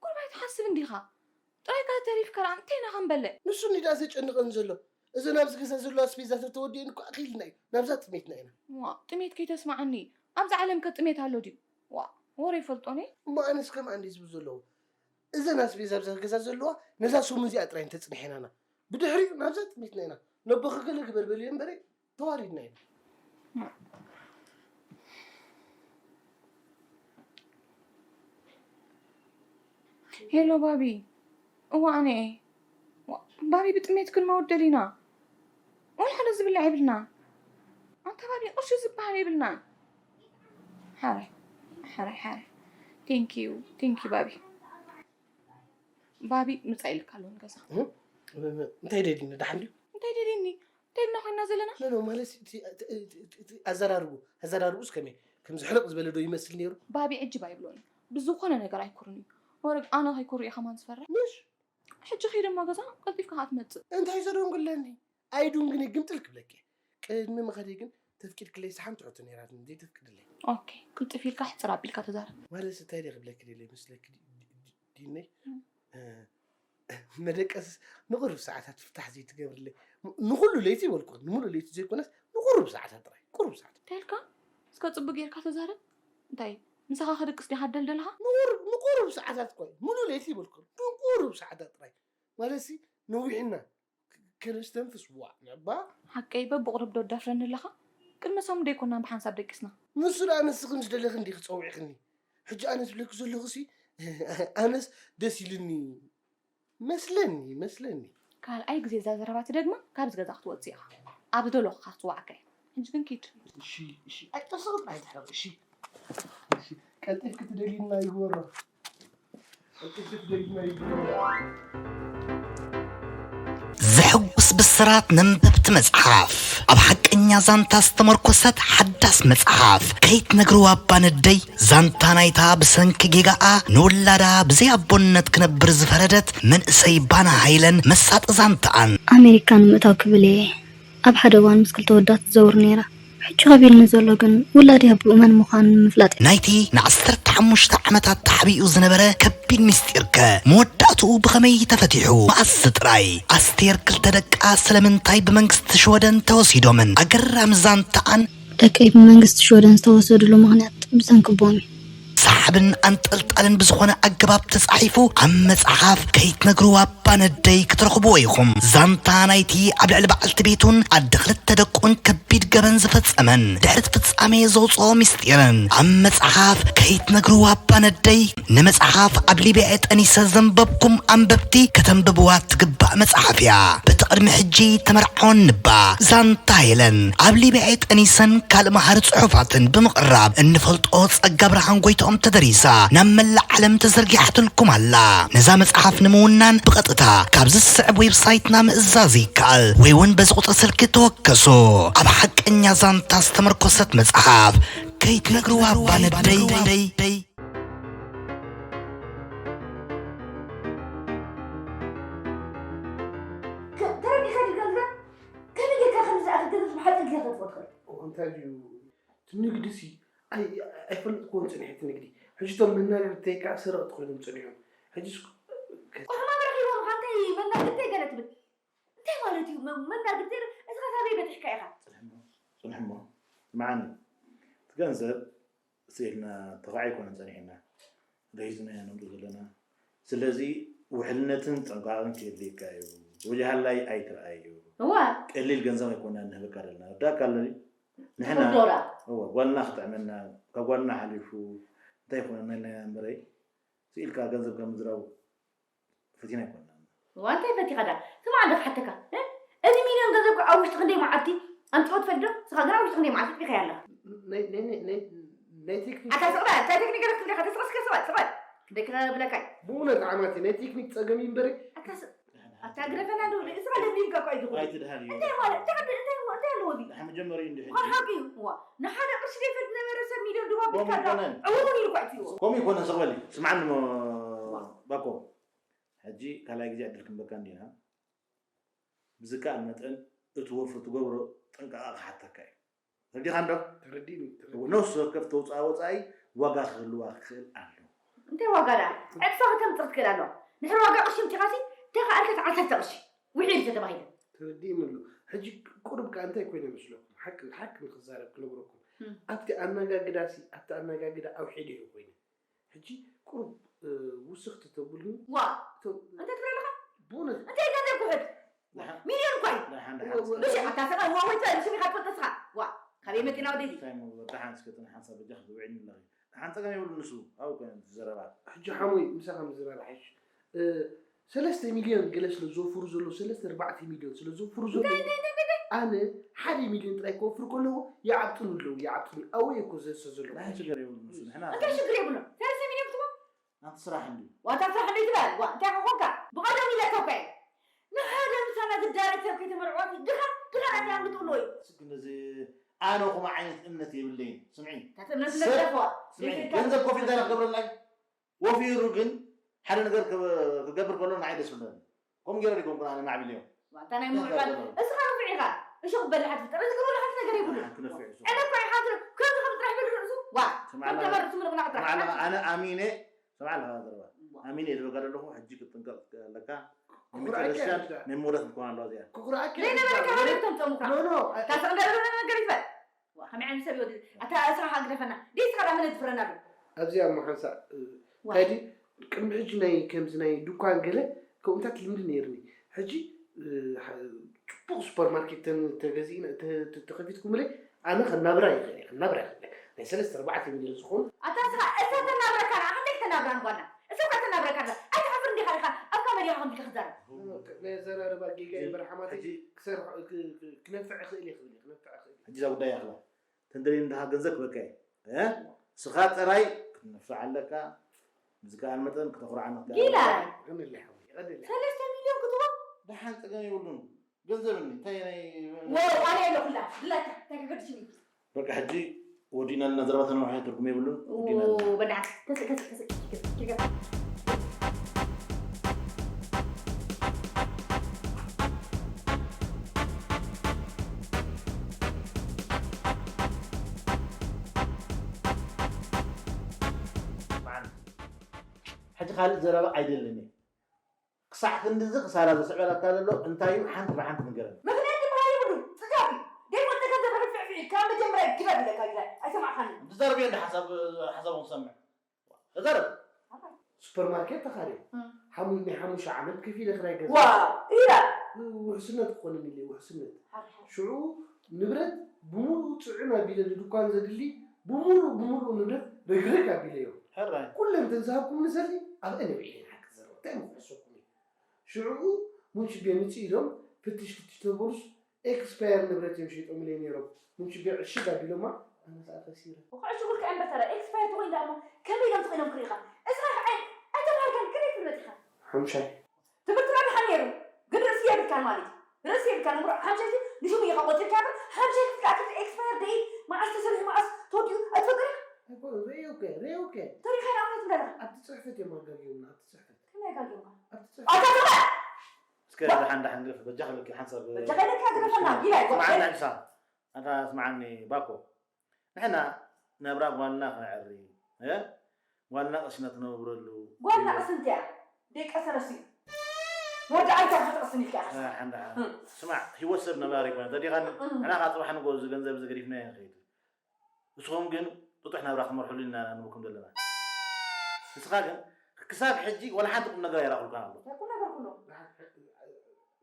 ቁሩብ ኣይትሓስብ እንዲኻ? ጥራይካ ተሪፍካ ደኣ እንታይ ኢና ክንበልዕ? ንሱ እንዲ ደኣ ዘጨንቐኒ ዘሎ። እዘን ኣብዚ ገዛ ዘለዋ ኣስቤዛታት ተወዲአን እኮ ኣኺልና እዩ። ናብዛ ጥሜትና ኢና። ዋእ፣ ጥሜት ከይተስምዓኒ። ኣብዛ ዓለም ከ ጥሜት ኣሎ ድዩ? ዋእ፣ ወረ ይፈልጦን እየ። እሞ ኣነስ ከምኣ እንድየ ዝብል ዘለኹ። እዘን ኣስቤዛ ኣብዛ ገዛ ዘለዋ ነዛ ሰሙን እዚኣ ጥራይ እንተጽኒሐናና። ብድሕሪኡ ናብዛ ጥሜትና ኢና። ነቦኺ ገለ ግበር በልዮ እምበረ ተዋሪድና ኢና። ሄሎ ባቢ። እዋ ኣነ እየ። ዋ-፣ ባቢ ብጥሜት ክንመውት ደሊና። ወላ ሓደ ዝብላዕ የብልና። ኣንታ ባቢ ቅርሺ ዝበሃል የብልና። ሓራይ፣ ሓራይ፣ ሓራይ። Thank you፣ thank you ባቢ። ባቢ ምጻእ ኢልካ ኣሎ ንገዛ። እ? እንታይ ደሊኒ ደሓን ድዩ? እንታይ ደሊኒ? እንታይ ኢልና ኮይና ዘለና? ኖ፣ ኖ፣ ማለት እቲ፣ እቲ፣ እቲ፣ እቲ ኣዘራርቡ፣ ኣዘራርቡስ ከመይ? ከም ዝሕርቕ ዝበለ ዶ ይመስል ነይሩ? ባቢ ዕጅብ ኣይብሎን እዩ። ብዝኾነ ነገር ኣይኩርን እዩ። ወረግ ኣነ ከይኩር እየ ከማን ዝፈርሕ። ምሽ? ሕጂ ኸይደ እሞ ገዛ፣ ቀልጢፍካ ከኣ ትመጽእ። እንታይ ዘደንጉለኒ? ኣይዱን ግን ግምጥል ክብለኪ። ቅድሚ ምኸደይ ግን ተፍቂድክለይ ሰሓን ትሕቶ ነይራትኒ፣ ዘይተፍቅድለይ። ኦኬ፣ ቅልጥፍ ኢልካ ሕጽር ኣቢልካ ተዛረብ። ማለት እንታይ ደይ ክብለኪ ደለ ይመስለኪ ዲ-፣ ዲ-፣ ዲ-፣ ዲነይ? እም። እ፣ መደቀስስ ንቑሩብ ሰዓታት ፍታሕ ዘይትገብርለይ? ን-፣ ንኹሉ ለይቲ ይበልኩ፣ ንምሉእ ለይቲ ዘይኮነስ ንቑሩብ ሰዓታት ጥራይ፣ ቁሩብ ሰዓታት። እንታይ ኢልካ? እስከ ጽቡቅ ጌርካ ተዛረብ። እንታይ ምሳኻ ክድቅስ ዲኻ ትደልደለኻ? ንቑሩብ፣ ንቑሩብ ሰዓታት እኮ እዩ። ምሉእ ለይቲ ይበልኩ፣ ንቁሩብ ሰዓታት ጥራይ። ማለትሲ ነዊሕና ክ-፣ ከነስተንፍስ ዋዕ ነባ። ሓቀይ በብቑሩብ ዶ ትደፍረኒ ኣለኻ? ቅድሚ ሰሙን ደይኮና ብሓንሳብ ደቂስና። ንሱ ደኣ ንስኺ ምስ ደለኺ እንዲኺ ጸዊዕኽኒ። ሕጂ ኣነ ዝብለኪ ዘለኹሲ ኣነስ ደስ ኢሉኒ መስለኒ፣ መስለኒ። ካልኣይ ግዜ እዛ ዘረባ ትደግማ ካብዚ ገዛ ክትወጽእ ኢኻ። ኣብ ዝደለኹ ክትጽዋዓካ እየ። ሕጂ ግን ኪድ። እሺ፣ እሺ። ኣይጠፍስቕ ጥራይ ትሕረቕ፣ እሺ። እሺ። ቀልጢፍኪ ትደልይና ይግበሮ። ቀልጢፍኪ ትደልይና ይግበሮ። ዘሐጉስ ብስራት ነንበብቲ መጽሓፍ። ኣብ ሓቀኛ ዛንታ ዝተመርኮሰት ሓዳስ መጽሓፍ። ከይትነግርዋ እባ ነደይ፣ ዛንታ ናይታ ብሰንኪ ጌጋኣ ንውላዳ ብዘይ ኣቦነት ክነብር ዝፈረደት መንእሰይ ባና ሃይለን መሳጢ ዛንታኣን። ኣሜሪካ ንምእታው ክብል እየ ኣብ ሓደ እዋን ምስ ክልተ ወዳት ትዘውር ነይራ። ሕጂ ከቢድኒ ዘሎ ግን ውላደይ ኣቦኡ መን ምዃኑ ንምፍላጥ እዩ። ናይቲ ንዓሰርተ ሓሙሽተ ዓመታት ተሓቢኡ ዝነበረ ከቢድ ምስጢርከ መወዳእትኡ ብኸመይ ተፈቲሑ? መኣስ ጥራይ? ኣስቴር ክልተ ደቃ ስለምንታይ ብመንግስቲ ሽወደን ተወሲዶምን? ኣገራሚ ዛንታኣን። ደቀይ ብመንግስቲ ሽወደን ዝተወሰድሉ ምኽንያት ብሰንኪ ኣቦኦም እዩ። ሰሓብን ኣንጠልጣልን ብዝኾነ ኣገባብ ተጻሒፉ ኣብ መጽሓፍ ከይትነግርዋ እባ ነደይ ክትረኽብዎ ኢኹም። ዛንታ ናይቲ ኣብ ልዕሊ በዓልቲ ቤቱን ኣደ ክልተ ደቁን ከቢድ ገበን ዝፈጸመን ድሕሪ እቲ ፍጻሜ ዘውጽኦ ምስጢርን ኣብ መጽሓፍ ከይትነግርዋ እባ ነደይ። ንመጽሓፍ ኣብ ሊብያ ጠኒሰ ዘንበብኩም ኣንበብቲ ከተንብብዋ ትግባእ መጽሓፍ እያ። በቲ ቅድሚ ሕጂ ተመርዓወን ንባ ዛንታ ሄለን ኣብ ሊብያ ጠኒሰን ካልእ መሃሪ ጽሑፋትን ብምቕራብ እንፈልጦ ጸጋ ብርሃን ጎይትኦም ተደሪሳ ናብ መላእ ዓለም ተዘርጊሓትልኩም ኣላ። ነዛ መጽሓፍ ንምውናን ብቐጥታ ካብዚ ዝስዕብ ዌብሳይትና ምእዛዝ ይከኣል ወይ እውን በዚ ቁጽሪ ስልኪ ተወከሱ። ኣብ ሓቀኛ ዛንታ ዝተመርኮሰት መጽሓፍ ከይትነግርዋ እባ ነደይ። ከ-፣ ተረዲእካ ዲኻ? ከመይ ጌርካ ከምዚ ዝኣክል ገንዘብ ብሓጺር ግዜ ከተጥፍኦ ትኽእል? እንታይ ድዩ? እቲ ንግዲሲ ኣይ ኣይፈልጥክዎን ጽኒሐ እቲ ንግዲ። ሕጂ እቶም መናገድተይ ከኣ ሰረቕቲ ኮይኖም ጸኒሖም። ሕጂ ቆሕማ ረኺቦም እንታይ መናገድተይ ገለ ትብል እንታይ ማለት እዩ? መናገድተይ እዚ ከሳበይ በቲሕካ ኢኻ። ጽንሕሞ ጽንሕሞ መዓኒ እቲ ገንዘብ ስኢልና ተኻዒ ኣይኮነን ጸኒሕና ደሂዝና ኢና ነምዶ ዘለና። ስለዚ ውሕልነትን ጥንቃቕን ክየድልየካ እዩ። ወጀሃላይ ኣይትርኣዮ። እዋ ቀሊል ገንዘብ ኣይኮና ንህበካ ዘለና ርዳእካ ኣለኒ። ንሕና ቁርዶራ እዋ ጓልና ክጥዕመና ካብ ጓልና ሓሊፉ እንታይ ይኮነና ኢልና ኢና እምበረይ ስኢልካ ገንዘብ ካብ ምዝራቡ ፈቲና ኣይኮና። እዋ እንታይ ፈቲኻ ዳ ስማዕ እንዶ ክሓተካ እ? እዚ ሚልዮን ገንዘብ ኣብ ውሽጢ ክንደይ መዓልቲ ኣምፂኦ ትፈልጥ ዶ? ንስኻ ግን ኣብ ውሽጢ ክንደይ መዓልቲ ጥፊኻያ ኣለኻ። ናይ ናይ ናይ ናይ ናይ ቴክኒክ ኣታ ስቕ በል እንታይ ቴክኒክ ገለ ክትብለካ ተስቐስከ ስቕ በል ስቕ በል ስቕ በል ክንደይ ክብለካ እዩ። ብእውነት ዓማቲ ናይ ቴክኒክ ጸገም እዩ እምበሪ ኣታ ስቕ ኣታ ግደፈና ዶ ንስኻ ለምዲምካ እኮ እዩ ዝኹን ኣይትድሃልዮ እንታይ ማለት እንታይ ዓዲ እንታይ እሞ እንታይ ኣለዎ እዚ ድሓ መጀመርዩ እንዲ ሕጂ ኳን ሓቂ እዩ እዋ ንሓደ ቅርሺ ዘይፈልጥ ነበረ ሰብ ሚልዮን ድዋ ከምኡ ቢልካ ዳ ኣይኮነን። ዕውሩን ኢሉ ኳ እትይዎ ከምኡ ይኮነ ስቕበሊ ስምዓኒ ሞ ባኮ ሕጂ ካልኣይ ግዜ ዕድል ክንበካ እንዲና ብዝከኣል መጠን እቲ ወፍሪ ትገብሮ ጥንቃቐ ክሓተካ እዩ ተረዲኻ እንዶ ተረዲእኒ ተረዲእኒ። ነፍሲ ወከፍ ተውፅኣ ወፃኢ ዋጋ ክህልዋ ክኽእል ኣለዎ እንታይ ዋጋ ደኣ ዕፅፋ ክተምፅእ ትክእል ኣለዋ ድሕሪ ዋጋ ቅርሺ ምፂኻሲ እንታይ ከኣልካ ተዓሰርተ ቅርሺ ውዒሉ ተተባሂሉ ተረዲእኒ ኣሎ። ሕጂ ቁሩብ ከኣ እንታይ ኮይነ መስለኩም ሓቂ ሓቂ ንክዛረብ ክነግረኩም እም። ኣብቲ ኣነጋግዳሲ ኣብቲ ኣነጋግዳ ኣውሒደ እየ ኮይነ ሕጂ ቁሩብ ውስኽቲ ተብሉኒ ዋ እቶም እንታይ ትብል ኣለኻ ብእውነት እንታይ ገንዘብ ክውሕድ ሚልዮን እኳ እዩ ደሓን ደሓን እስከ ብሽ ኣታ ሰብኣይ ዋ ወይ ትበል ሽም ኢኻ ትፈልጦ ስኻ ዋ ካበይ መፂና ወደዚ እንታይ እሞ ደሓን እስከ እተን ሓንሳብ በጃ ክትውዕኒ ኣለኺ ደሓን ፀገም የብሉን ንሱ ኣብኡ ኮነ ዝዘረባ ሕጂ ሓሙይ ምሳኻ ምዝራብ ሓይሽ ሰለስተ ሚልዮን ገለ ስለ ዘውፍሩ ዘለዉ ሰለስተ ኣርባዕተ ሚልዮን ስለ ዘውፍሩ ዘለዉ ኣነ ሓደ ሚልዮን ጥራይ ክወፍር ከለኹ ይዓብጥኑ ኣለዉ ይዓብጥኑ ኣወይ እኮ ዘሰ ዘለዉ ናይ ሽግር የብሉ ንሱ ንሕና እንታይ ሽግር የብሉ ሰለስተ ሚልዮን ክትቦ ኣንቲ ስራሕ እንዲ ዋታ ስራሕ እንዲ ትበል ዋ እንታይ ከኾንካ ብቐደም ኢለካ እኮ እየ ንሓደ ምሳና ዝዳረግ ሰብ ከይተመርዕዋሲ ድኻ ድኻ ናት ያምልጡ ኣለዉ እዩ ስግን እዚ ኣነ ኹም ዓይነት እምነት የብለይን ስምዒ ታተምነት ሰብ- ለለዋ ስምዒ ገንዘብ ኮፍ ኢልካ ንክገብረላይ ወፊሩ ግን ሓደ ነገር ክብ- ክገብር ከሎ ንዓይ ደስ ብለኒ ከምኡ ገይረ ዲኮንኩን ኣነ ማዕቢልዮም ዋንታ ናይ ምምዕባል እስኻ ንፉዕ ኢኻ እሹ ክበልሓ ትፍጠር እዚ ግብሩ ሓንቲ ነገር የብሉ ክነፍዕ እሱ ዕለ እኳ ኢኻ ትብል ከምዚ ከም ጥራሕ በል ርእሱ ዋ ከም ተመርሱ ምልቕላቕ ጥራሕ ማዕላ ኣነ ኣሚነ ሰምዓ ኣለኻ ዘረባ ኣሚነ እየ ዝበካ ዘለኹ ሕጂ ክትጥንቀቕ ኣለካ ንመጨረሻን ናይ መወዳእትን ትኾን ኣለዋ እዚኣ ክኹርዓካ ዘይነበረካ ሃበይ ተምፀሙካ ኖ ኖ እታ ተቕደረበ ነገር ይትበል ከመይ ዓይነት ሰብ ይወዲ ኣታ እስኻ ግደፈና ደይ ስኻ ዳመነ ትፍረና ኣሎ ኣብዚኣ እሞ ሓንሳእ እንታይ ድዩ ቅድሚ ሕጂ ናይ ከምዚ ናይ ድኳን ገለ ከምኡታት ልምዲ ነይርኒ ሕጂ ፅቡቕ ሱፐርማርኬት ተገዚእና ተኸፊትኩምለይ ኣነ ከናብራ ይኽእል እየ ከናብራ ይኽእል ናይ ሰለስተ ኣርባዕተ ሚልዮን ዝኾኑ ኣታ ስኻ እዛ ተናብረካ ንዓ ክንደይ ክተናብራ ንጓና እዛ እኳ ተናብረካ ኣላ ኣይትሓፍር እንዲኻ ኢኻ ኣብካ መዲኻ ከምዚ ክትዛረብ ናይ ኣዘራርባ ጌጋ እዩ በርሓማተይ ክሰርሖ ክነፍዕ እኽእል እየ ክብል እየ ክነፍዕ እኽእል እየ ሕጂ እዛ ጉዳይ ይኽላ ተንደልየ እንድኻ ገንዘብ ክበካ እየ እ ስኻ ጥራይ ክትነፍዕ ኣለካ ብዝከኣል መጠን ክተኹርዓና ጊላ ሰለስተ ሚልዮን ክትቦ ደሓን ፀገም የብሉን ገንዘብ እኒ እንታይ ናይ ዋው ኣነ ኣለኹላ ድላታ እንታይ ከገድሽኒ በቃ ሕጂ ወዲእና ኣለና ዘረባ ተነዋሕዮ ትርጉም የብሉን ወዲእና ኣለና በዳ ተስእ ተስእ ተስእ ሕጂ ካልእ ዘረባ ኣይደልን እየ ክሳዕ ክንድዚ ክሳራ ዘስዕበላካ ዘሎ እንታይ እዩ ሓንቲ ብሓንቲ ንገረኒ ምኽንያት ዝበሃል የብሉን ጽጋብ እዩ ደይፈልጠካ ዘብርህ ፍዕፍዕ ኢልካ መጀመርያ ግዳ ኢለካ ግዳ ኣይሰማዕካኒ ትዛረብ እየ እንዳ ሓሳብ ሓሳቦም ክሰምዕ ተዛረብ ሱፐርማርኬት ተኻርየ ሓሙይ ናይ ሓሙሽተ ዓመት ከፊለ ክራይ ገዛ ዋ ኢላ ውሕስነት ክኾነኒ ኢለ ውሕስነት ሽዑ ንብረት ብሙሉኡ ጽዕን ኣቢለ ንድኳን ዘድሊ ብሙሉኡ ብሙሉኡ ንብረት ርግርግ ኣቢለዮ ሕራይ ኩለን እተን ዝሃብኩምኒ ሰልዲ ኣብአን ውዒለን ሓቂ ዘረባ እንታይ ምክሕሰኩም እዩ ሽዑ ሙንሽቤ ምጽእ ኢሎም ፍትሽ ፍትሽ ተበሉስ ኤክስፓየር ንብረት እዮም ሸይጦምለይ ነይሮም። ምንችቤ ዕሽግ ኣቢሎማ ኣነ ከኣ ከሲረ። እኮ ዕሽጉልካ እምበር ታዲያ ኤክስፓየር ተኾይኑ ደኣ እሞ ከመይ ኢሎም ስቕ ኢሎም ክሪእኻ? እስኻ ከኣ ኣይተምሃርካን ከመይ ትፍለጥ ኢኻ? ሓሙሻይ። ትምህርትና ደሓን ነይሩ ግን ርእሲ የብልካን ማለት እዩ። ርእሲ የብልካን እምሮ ሓምሻይ ንሽሙ ኢኻ ቆጺርካ እምበር ሓምሻይ ክትከኣ ትብል ኤክስፓየር ደይት መዓስ ተሰሪሑ መዓስ ተወዲኡ ኣይትፈልጥን ኢኻ? ኣይኮነን ርእየ እኮ እየ ርእየ እኮ እየ። ተሪኻ ኢና እምነት ንበላ። ኣብቲ ጽሕፈት እዮም ኣጋግዮምና ኣብቲ ጽሕፈት። ከመይ ኣጋግዮምካ? ኣብቲ ጽሕፈት። ኣታ ተባ! እስከ ደሓን ደሓን ግደፍ በጃኻ ኢለኪ ሓንሳብ በጃኻ ኢለካ ግደፈና ጊላ ይጎርበል። ስምዓኒ ሕሳብ ኣንታ ስምዓኒ ባኮ ንሕና ናብራ ጓልና ክነዕሪ፣ እ? ጓልና ቀሲና ትነብረሉ። ጓልና ቀስንቲ እያ። ደቂ ሰለስቲ መወዳእታ ክትቕስን ኢልካ ኢኻ። ሓንዳ ስማዕ፣ ህይወት ሰብ ነባሪ ይኮነ ተዲኻኒ። ንሕና ከዓ ፅባሕ ንጎ እዚ ገንዘብ እዚ ገዲፍና ንኸይድ። ንስኹም ግን ጥጡሕ ናብራ ክትመርሕሉ ኢና ንብኩም ዘለና። ንስኻ ግን ክሳብ ሕጂ ዋላ ሓንቲ ቁም ነገር ኣይረኣኹልካን ኣለኹ። ቁም ነገር ኩሉ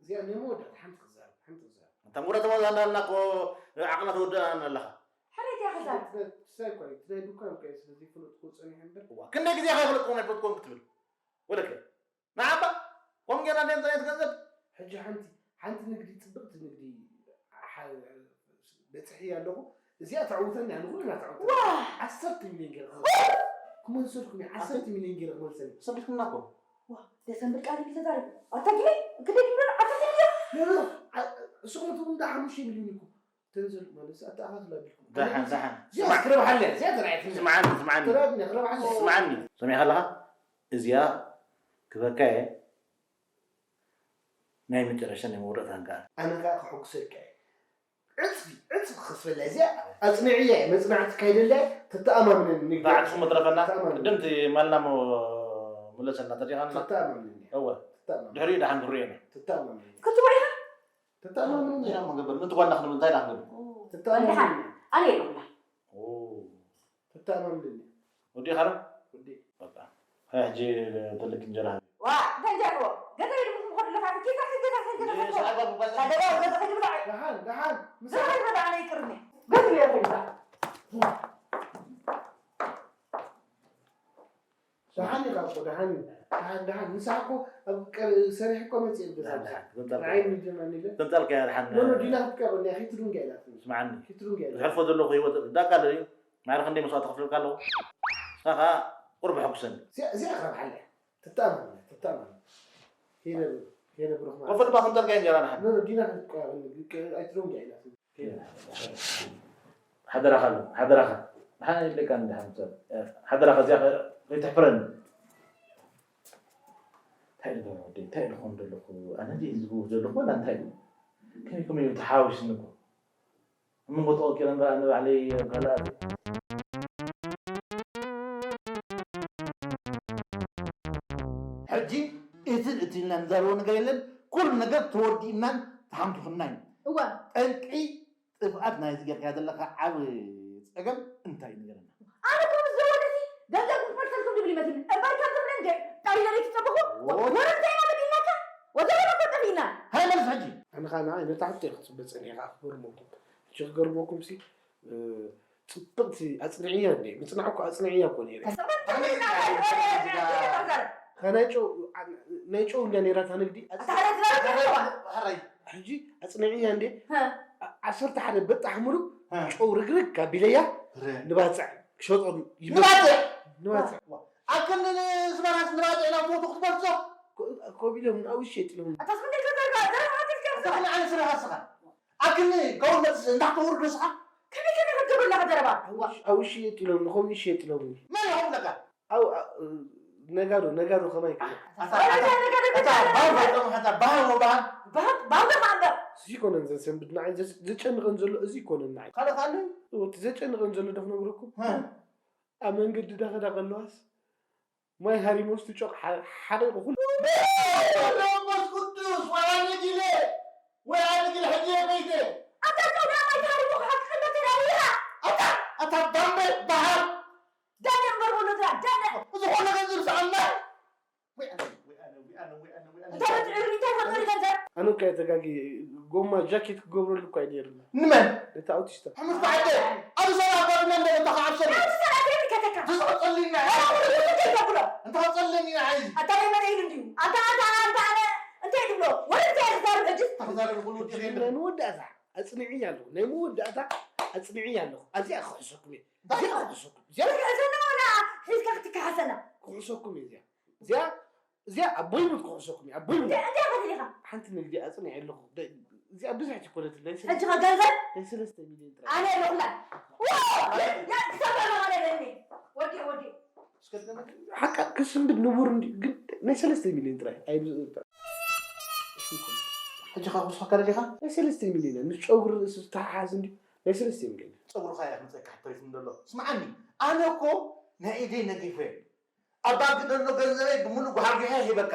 እዚኣ ናይ መወዳእታ ሓንቲ ክዛረብ ሓንቲ ክዛረብ እታ ምውረ ተወዛና ኣለና እኮ ዓቕና ተወደኣና ኣለኻ። ሕሬት እያ ክዛረብ። ክሳይ እኳ እዩ ናይ ዱካን እኳ እዩ ስለዘይፈለጥኩ ፀኒሐ እምበር እዋ፣ ክንደይ ግዜ ከይፈለጥኩም ኣይፈለጥኩም ክትብል ወለከ ንዓባ ከምኡ ጌርና እንደ ንፅሬት ገንዘብ ሕጂ ሓንቲ ሓንቲ ንግዲ ፅብቕቲ ንግዲ በፅሒ ኣለኹ እዚኣ ተዕውተኒ ኣነ ኩልና ተዕውተ ዓሰርተ ሚሊዮን ገይረ ክመልሰልኩም ዓሰርተ ሚሊዮን ገይረ ክመልሰኒ ሰቢትኩምና እኮ ደሰምብል ቃል እዩ ተዛሪቡ ኣታ ግበይ ክደይ ግብረ ዓሰርተ ሚሊዮን እሱኹም ትብሉ እንዳ ሓሙሽተ ሚሊዮን እኮ ተንዘል ማለት ኣተኣኻኽላ ቢልኩም ደሓን ደሓን እዚኣ ክረብሓለ እዚኣ ተራእየትኒ ስምዓኒ ስምዓኒ ተራእየትኒ ክረብሓለ ስምዓኒ ሰሚዕካ ኣለኻ እዚኣ ክበካ እየ ናይ መጨረሻ ናይ መወዳእታ ንከኣ ኣነ ከዓ ክሕጉሰልካ እየ ዕፅፊ ዕፅፊ ክኸስበላ እዚኣ ኣፅንዕያ እየ መፅናዕቲ ካይደላ እየ ተተኣማምነኒ ንግዲ በዓል ስሙ ትረፈና ተኣማምነኒ ቅድምቲ ማልና ሞ ምለሰልና ተዲኻና ተተኣማምነኒ እያ እወ ተተኣማምነኒ ድሕሪኡ ደሓን ክርእየና ተተኣማምነኒ ክትቦ ኢኻ ተተኣማምነኒ እንታይ ዳም ክንገብር ምንቲ ጓልና ክንብል እንታይ ዳ ክንገብር ተተኣማምነኒ ኣነ የለኹላ ተተኣማምነኒ ወዲኻ ዶ ወዲ በቃ ሀይ ሕጂ ተልክ እንጀራ ዋ እንታይ እንጀርዎ ገዛ ኢሉ ምስ ምኾዱ ለካ ጌታ ጌታ ጌታ ገዛ ገዛ ከይዱ ብላዕ ደሓን ደሓን ምስ ገዛ ይበላ ኣነ ይቅርኒ ገዛ ይበላ ደሓን ኢኻ እኮ ደሓን እዩ ደሓን ደሓን ምሳሕ እኮ ኣብ ቀ- ሰሪሕ እኮ መፅእ ገዛ ንዓይ ምጀመር ኢለ ተንጠልካ ደሓን ኖኖ ዲና ክትቀበል እያ ኪትሩንጋ ኢላትኒ ስምዓኒ ኪትሩንጋ ኢላ ዝሕልፎ ዘለኹ ህይወት ዳቃለል እዩ ማዕረ ክንደይ መስዋዕቲ ከፍለልካ ኣለኹ ንስኻ ከዓ ቁርብ ሕጉሰኒ እዚኣ እዚኣ ክረብሓለ እያ ትተኣማመን እያ ትተኣማመን ከይነብር ከይነብር ወፈ ድማ ክንጠልካ እንጀራ ንሓን ኖኖ ዲና ክትቀበል ኣይትሩንጋ ኢላትኒ ሓደራኻ ሓደራኻ ንሓን ይብለካ ንድሓን ሰብ ሓደራኻ እዚኣ ከይትሕፍረኒ እንታይ ኢሉ ወደይ እንታይ ኢሉ ክኾን ዘለኹ ኣነ ድየ ዝብው ዘለኹ ወላ እንታይ ኢሉ ከመይ ከመይ እዩ ተሓዋዊስኒ እኮ ኣብ መንጎ ተቐቂረ ንበኣ ንባዕለይ ኣብ ካልኣት ሕጂ እትን እትን ኢልና ንዛረቦ ነገር የለን ኩሉ ነገር ተወዲእናን ተሓምቱኽናን እወ ጠንቂ ጥፍኣት ናይዚ ጌርካዮ ዘለኻ ዓብ ፀገም እንታይ እዩ ንገረና ኣነ እኮ ምስ ዘወደሲ ገንዘብ ክፈልሰልኩም ዝብል ይመስልኒ እምበር ከም ዝብለን ጠሪዘ ዘይትፀበኹ ወረ እንታይ ኢና በዲልናካ ወዘበለ እኮ ጠፊእና ሃይ መልስ ሕጂ ኣነ ከዓ ንዓይ ነታ ሕቶ እየ ክፅበ ፀኒሐ ከዓ ክገርመኩም ሕጂ ክገርመኩም ሲ ፅብቕቲ ኣፅንዕያ እንደ ምፅናዕ እኮ ኣፅንዕያ እኮ ነይረ ናይ ጨው እንዳ ነይራታ ንግዲ ሕጂ ኣፅንዕያ እንደ ዓሰርተ ሓደ በጣሕ ሙሉእ ጨው ርግርግ ኣቢለያ ንባፅዕ ክሸጦ ንባፅዕ ንባፅዕ ኣክል ንስመራስ ንባፅዕ ናብ ሞቱ ክትመርፆ ኮቢሎም ንኣውሽ የጥሎም ኣክል ከውን መፅስ እንዳክተውርዶ ስኻ ከመይ ከመይ ክትገብር ኣለኻ ዘረባ ኣውሽ የጥሎም ንኸምኡ ይሸጥሎም መን ይኸውን ለካ ነጋዶ ነጋዶ ከማይ ክብል ባህል ወባህል ባህል ከማንበር እዚ ይኮነን ዘሰንብድ ንዓይ ዘጨንቐን ዘሎ እዚ ይኮነን ንዓይ ካልእ ካልእ እቲ ዘጨንቐን ዘሎ ዶ ክነግረኩም ኣብ መንገዲ ዳኸዳ ከለዋስ ማይ ሃሪሞስ ትጮቕ ሓሪቑ ኩሉ መንፈስ ቅዱስ ወይ ኣነ ጊለ ወይ ኣነ ጊለ ሕጂ የመይተ ኣታ ጨው ዳ ማይ ሃሪሙ ክሓቅቀሎ ተዳዊኻ ኣታ ኣታ ባምበ በሃር ዳነ እምበር ወሎ ትራ ዳነ ዝኾነ ገንዘብ ዝኣና እንታይ ወጥዕሩ እንታይ ወጥዕሩ ገንዘብ ኣነ እኮ ተጋጊ ጎማ ጃኬት ክገብረሉ እኳ ነይሩ ንመን ነቲ ኣውቲስታ ሕምስ በዓደ ኣብ ሰራ ኣባብና እንደ እንተ ከዓብሰሉ ሰራተኛ ከተካ ዝስዕፀልና ተብሎ እንተ ከፀለኒ ንዓይ ኣታ ናይ መን ኢሉ እንዲዩ ኣታ ኣታ ኣታ ኣነ እንታይ ትብሎ ወደ እንታይ ዝዛረብ ሕጅስ ተዛረብ ኩሉ ወዲ ናይ መወዳእታ ኣፅንዕያ ኣለኹ ናይ መወዳእታ ኣፅንዕያ ኣለኹ ኣብዚኣ ክሕሰኩም እየ እዚኣ ክሕሰኩም እዚኣ እዘና ወላ ሒዝካ ክትከሓሰና ክሕሰኩም እየ እዚኣ እዚኣ እዚኣ ኣቦይ ሞት ክሕሰኩም እየ ኣቦይ ሞት እንታይ እንታይ ፈቲኻ ሓንቲ ንግዲ ኣፅንዐ ኣለኹ እዚኣ ብዙሕ ትኮነትለይ ሕጂ ከ ገንዘብ ናይ ሰለስተ ሚሊዮን ጥራይ ኣነ የለኹላ ክሳብ ኣለኒ ወዲ ወዲ ሓቃ ክስንብድ ንቡር እንዲ ግን ናይ ሰለስተ ሚሊዮን ጥራይ ኣይብዝእጣ ሕጂ ካብ ክስካ ከረዲኻ ናይ ሰለስተ ሚሊዮን ምስ ጨጉሪ ርእሱ ዝተሓሓዝ እንዲ ናይ ሰለስተ ሚልዮን። ፀጉርኻ እያ ክምፀካ ተሪፉ እንደሎ። ስምዓኒ፣ ኣነ እኮ ናይ ኢደይ ነጊፈ ኣብ ባንክ ዘሎ ገንዘበይ ብምሉእ ጓሓጒሐ ሂበካ።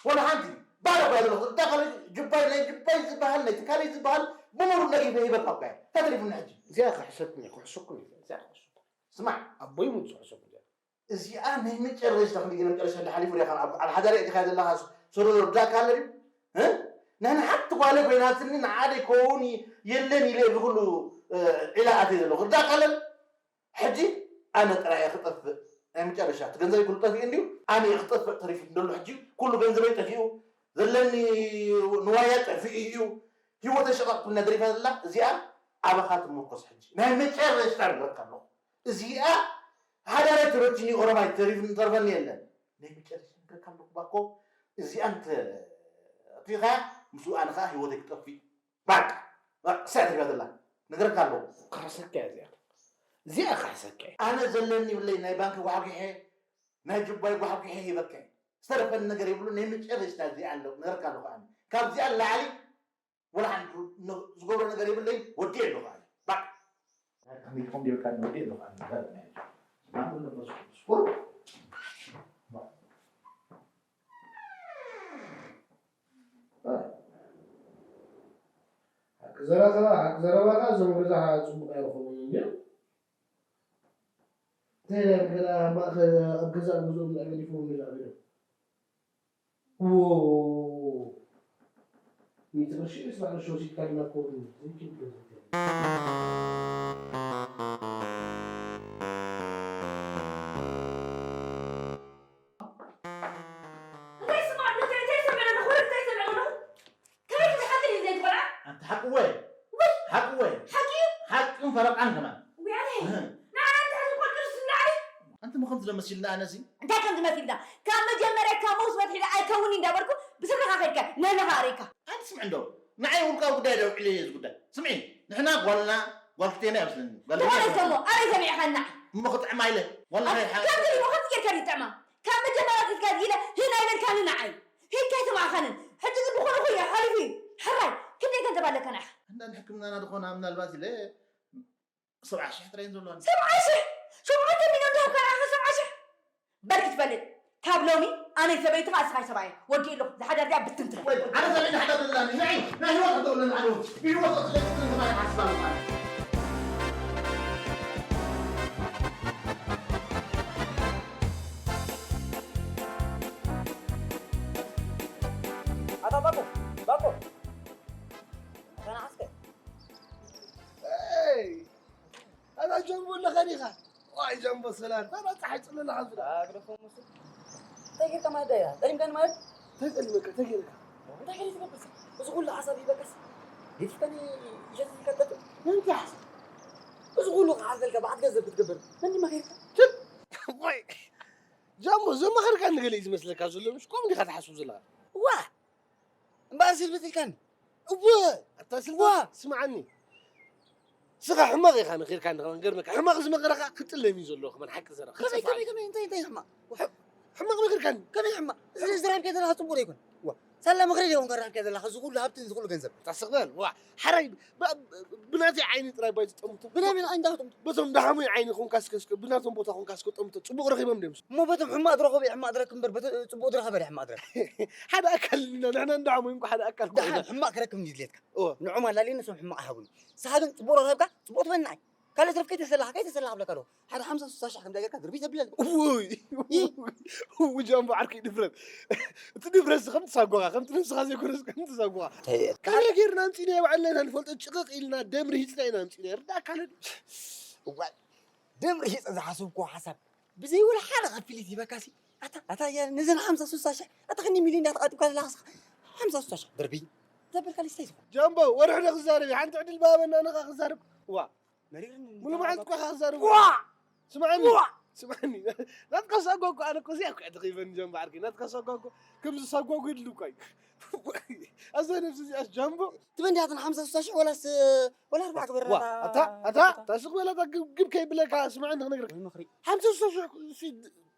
ወላ ሓንቲ ባዶ እኳ ዘለኹ እታ ካልእ ጁባይ ናይ ጁባይ ዝበሃል ናይ ትካለይ ዝበሃል ብምሉእ ነጊፈ ሂበካ እኳ እየ። እንታይ ተሪፉኒ ሕጂ? እዚኣ ክሕሰኩን እየ ክሕሰኩን እየ እዚኣ ክሕሰኩን። ስማዕ ኣቦይ ሙት ዝሕሰኩ እዚኣ። እዚኣ ናይ መጨረሽታ ክንዲ ናይ መጨረሽታ እንዳ ሓሊፉ ሪኢኻ ኣብ ኣብ ሓዳር ኣእቲኻ ዘለኻ ሶሎሎ ርዳእካ ኣሎ ድዩ? እ? ንሕና ሓንቲ ጓለ ኮይናትኒ ንዓደ ይከውን የለን ኢለ እዚ ኩሉ ዒላ ኣትየ ዘለኹ ርዳእካ ኣለኒ? ሕጂ ኣነ ጥራይ እየ ክጠፍእ ናይ መጨረሻ እቲ ገንዘበይ ኩሉ ጠፊኡ እንድዩ ኣነ እየ ክጠፍእ ተሪፉ እንደሎ ሕጂ ኩሉ ገንዘበይ ጠፊኡ ዘለኒ ንዋያ ጠፊኡ እዩ ህይወተይ ሸቐጥኩልና ደሪፋ ዘላ እዚኣ ኣባኻ ትምርኮስ ሕጂ ናይ መጨረሻ ንብረካ ኣለኹ እዚኣ ሓዳረይ ተረችኒ ኦሮማይ ተሪፉ ንተርፈኒ የለን ናይ መጨረሻ ንብረካ ኣለኹ ባኮ እዚኣ እንተ ኣጥፊኻ ምስኡ ኣነ ኸዓ ህይወተይ ክጠፍእ ባቃ እሳይ ትሪባ ዘላ ነገረካ ኣለኹ። ክሕሰካ እያ እዚኣ እዚኣ ክሕሰካ እያ። ኣነ ዘለኒ ይብለይ ናይ ባንኪ ጓሕጒሐ ናይ ጅባይ ጓሕጒሐ ሂበካ እየ ዝተረፈኒ ነገር የብሉ ናይ መጨረሽታ እዚኣ ኣለኹ ነገረካ ኣለኹ ኣነ ካብዚኣ ንላዕሊ ወላ ሓንቲ ዝገብሮ ነገር የብለይ ወዲኤ ኣለኹ ኣነ ባቃ። ከመይ ትኾን ጌርካ ወዲኤ ኣለኹ ኣነ ሓቂ ዘረባ ሓቂ ዘረባኻ እዞም ገዛ ጽቡቕ ኣይረኸቡን እዮም። እንታይ ናይ ገዛ ማእኸል ኣብ ገዛ ኣብ ገዝኦም ገዛ ገዲፎም ገዛ ገዲፎም ሚእቲ ቅርሺ ዕስራ ቅርሺ ወሲድካ ድማ ክወዱ ዘይክእል ገንዘብ እንታይ ስማዕ እንታይ እንታይ ሰምዕ ኣለኹ እንታይ ሰምዕ ኣለኹ ከመይ ትሓቂ ድዩ ዘይትኾና ኣንቲ ሓቂ ወይ ወይ ሓቂ ወይ ሓቂ እዩ ሓቅን ፈረቃን ከማን ውያነ ንዓና እንታይ ዝቆልቅል ስላዕሊ ኣንቲ መኸም ዝለመሲልና ኣነሲ እንታይ ከም ዝመሲልና ካብ መጀመርያ ካብ መውስ መትሒዳ ኣይከውን እንዳበልኩ ብስርካ ከድካ ነነኻ ኣሪካ ኣንቲ ስምዕ እንዶ ንዓይ ውልቃዊ ጉዳይ ደውዒለ እየ ዝጉዳይ ስምዒ ንሕና ጓልና ጓል ክትየና ይመስለኒ ጓል ትኾነ እኮ እሞ ኣበይ ሰሚዕኻና እሞ ክጥዕማ ኢለ ወላሂ ሓ- ከምዚ ኢሉ ከምዚ ጌርካ ድዩ ትጥዕማ ካብ መጀመርያ ኣትሒዝካ ኢለ ህን ኣይበልካኒ ንዓይ ሂድካ ኣይተማእኻንን ሕጂ እዚ ብኾነ እኮ እዩ ሓሊፉ እዩ ሕራይ ክንደይ ገንዘብ ኣለካ ንዓኻ እንዳን ሕክምናና ዝኾና ምናልባት ኢለ ሰብዓ ሽሕ ጥራይ ዘለዋኒ ሰብዓ ሽሕ ሸውዓተ ሚልዮን ዝሃብካ ንዓኻ ሰብዓ ሽሕ በል ክትፈልጥ ካብ ሎሚ ኣነ ሰበይትኻ እስኻ ሰብኣየ ወዲእ ኣለኹ ዝሓዳር ዚኣ ብትን ትበል ኣነ ሰበይቲ ሓዳር ዘለኒ ናይ ናይ ህይወት ኣተውለኒ ኣነ እውን ብህይወት ኣትለኒ ሰማይ ሓስባ ኣለኻ ኣታ ባኮ ባኮ ኣታ ንዓስከ ኣታ ጀንቦ ኣለኻ ዲኻ? ዋይ ጀንቦ ሰላም ታራ ፀሓይ ፅለላ ሓዙላ። ኣግደፎም ሙሱ እንታይ ጌርካ ማለት ዳያ ጠሊምካኒ ማለት እንታይ ጠሊመካ እንታይ ጌርካ? እንታይ ገለ ትገብር እዚ ኩሉ ሓሳብ ሂበካስ ገዲፍካኒ ይሸት ዝከተት ምንታይ ሓሳብ? እዚ ኩሉ ክሓዘልካ ብዓት ገንዘብ ክትገብር መን ድማ ከይርካ? ቆይ ጃምቦ ዘማኸርካ ንገለ እዩ ዝመስለካ ዘሎ ምሽ ከምኡ ዲኻ ትሓስብ ዘለኻ? ዋ እምበኣር ስልብት ኢልካኒ። እወ ኣታ ስልብት ስምዓኒ ስኻ ሕማቕ ኢኻ መኺርካኒ ከማን ገርመካ ሕማቕ ዝመኸረኻ ክጥለም እዩ ዘለዎ ከማን ሓቂ ዘረባ ከመይ ከመይ ከመይ እንታይ እንታይ ሕማቕ ሕማቕ መኺርካኒ ከመይ ሕማቕ እዚ ዝራብከ ዘለኻ ፅቡቕ ዶ ይኮን ሳላ ምኽሪ ዲኹም ከራብከ ዘለኻ እዚ ኩሉ ሃብትን እዚ ኩሉ ገንዘብ ታስቕ በል ዋ ሓራይ ብናተይ ዓይኒ ጥራይ ባይ ዝጠምቶ ብናመይ ዓይኒ እንታይ ክጠምቶ በቶም ደሓሙይ ዓይኒ ኮንካ እስከ ብናቶም ቦታ ኮንካ እስከ ጠምቶ ፅቡቕ ረኺቦም ድዮም እሞ በቶም ሕማቕ ትረኽቦ ሕማቕ ትረክብ እምበር ጽቡቕ ትረኽበ ሕማቕ ትረክብ ሓደ ኣካል ኢና ንሕና እንዳሓሙ እንኳ ሓደ ኣካል ደሓን ሕማቕ ክረክብ እንዲ ድሌትካ ንዕኦም ኣላልየ ንሶም ሕማቕ ኣይሃቡን ንስኻ ግን ጽቡቕ ረኸብካ ጽቡቕ ትበልናይ ካልእ ትረፍ ከይተሰላኻ ከይተሰላኻ ብለካ ኣለኹ ሓደ ሓምሳ ስሳ ሻሕ ከምዛ ጌርካ ድርቢት ተብለኒ ውይ ውይ ጃምቦ ዓርከይ ድፍረት እቲ ድፍረት ከምቲ ሳጓኻ ከምቲ ነብስኻ ዘይኮነስ ከምቲ ሳጓኻ ካልእ ጌርና ኣምፂእናዮ ባዕልና ኢና ንፈልጦ ጭቕቕ ኢልና ደም ርሂፅና ኢና ኣምፂእናዮ ርዳእካ ነዲ እዋይ ደም ርሂፀ ዝሓሰብክዎ ሓሳብ ብዘይ ወላ ሓደ ክፍሊት ሂበካሲ ኣታ ኣታ እያ ነዘን ሓምሳ ስሳ ሽሕ ኣታ ክንደይ ሚልዮን እያ ተቓጢብካ ዘለኻ ስኻ ሓምሳ ስሳ ሽሕ ድርቢ ዘበልካ ሊስታይ ዝኾን ጃምቦ ወርሒ ዶ ክዛረብ እየ ሓንቲ ዕድል ባበና ንኻ ክዛረብ እዋ መሪርኒ ሙሉ መዓልቲ እኳ ኢኻ ክዛረብ ዋ ስምዓኒ ዋ ስምዓኒ ናትካ ሳጓ እኮ ኣነ እኮ እዚኣ እኮ እያ ተኺበኒ ጃምቦ ዓርከይ ናትካ ሳጓ እኮ ከምዚ ሳጓ ጎድሉ እኳ እዩ ኣዛ ነብሲ እዚኣስ ጃምቦ ትበንዲያትን ሓምሳ ስሳ ሽሕ ወላስ ወላ ኣርባዓ ግበረላ ኣታ ኣታ ታስቕ በላ ግብ ከይብለካ ስምዐኒ ክነግረካ ምኽሪ ሓምሳ ስሳ ሽሕ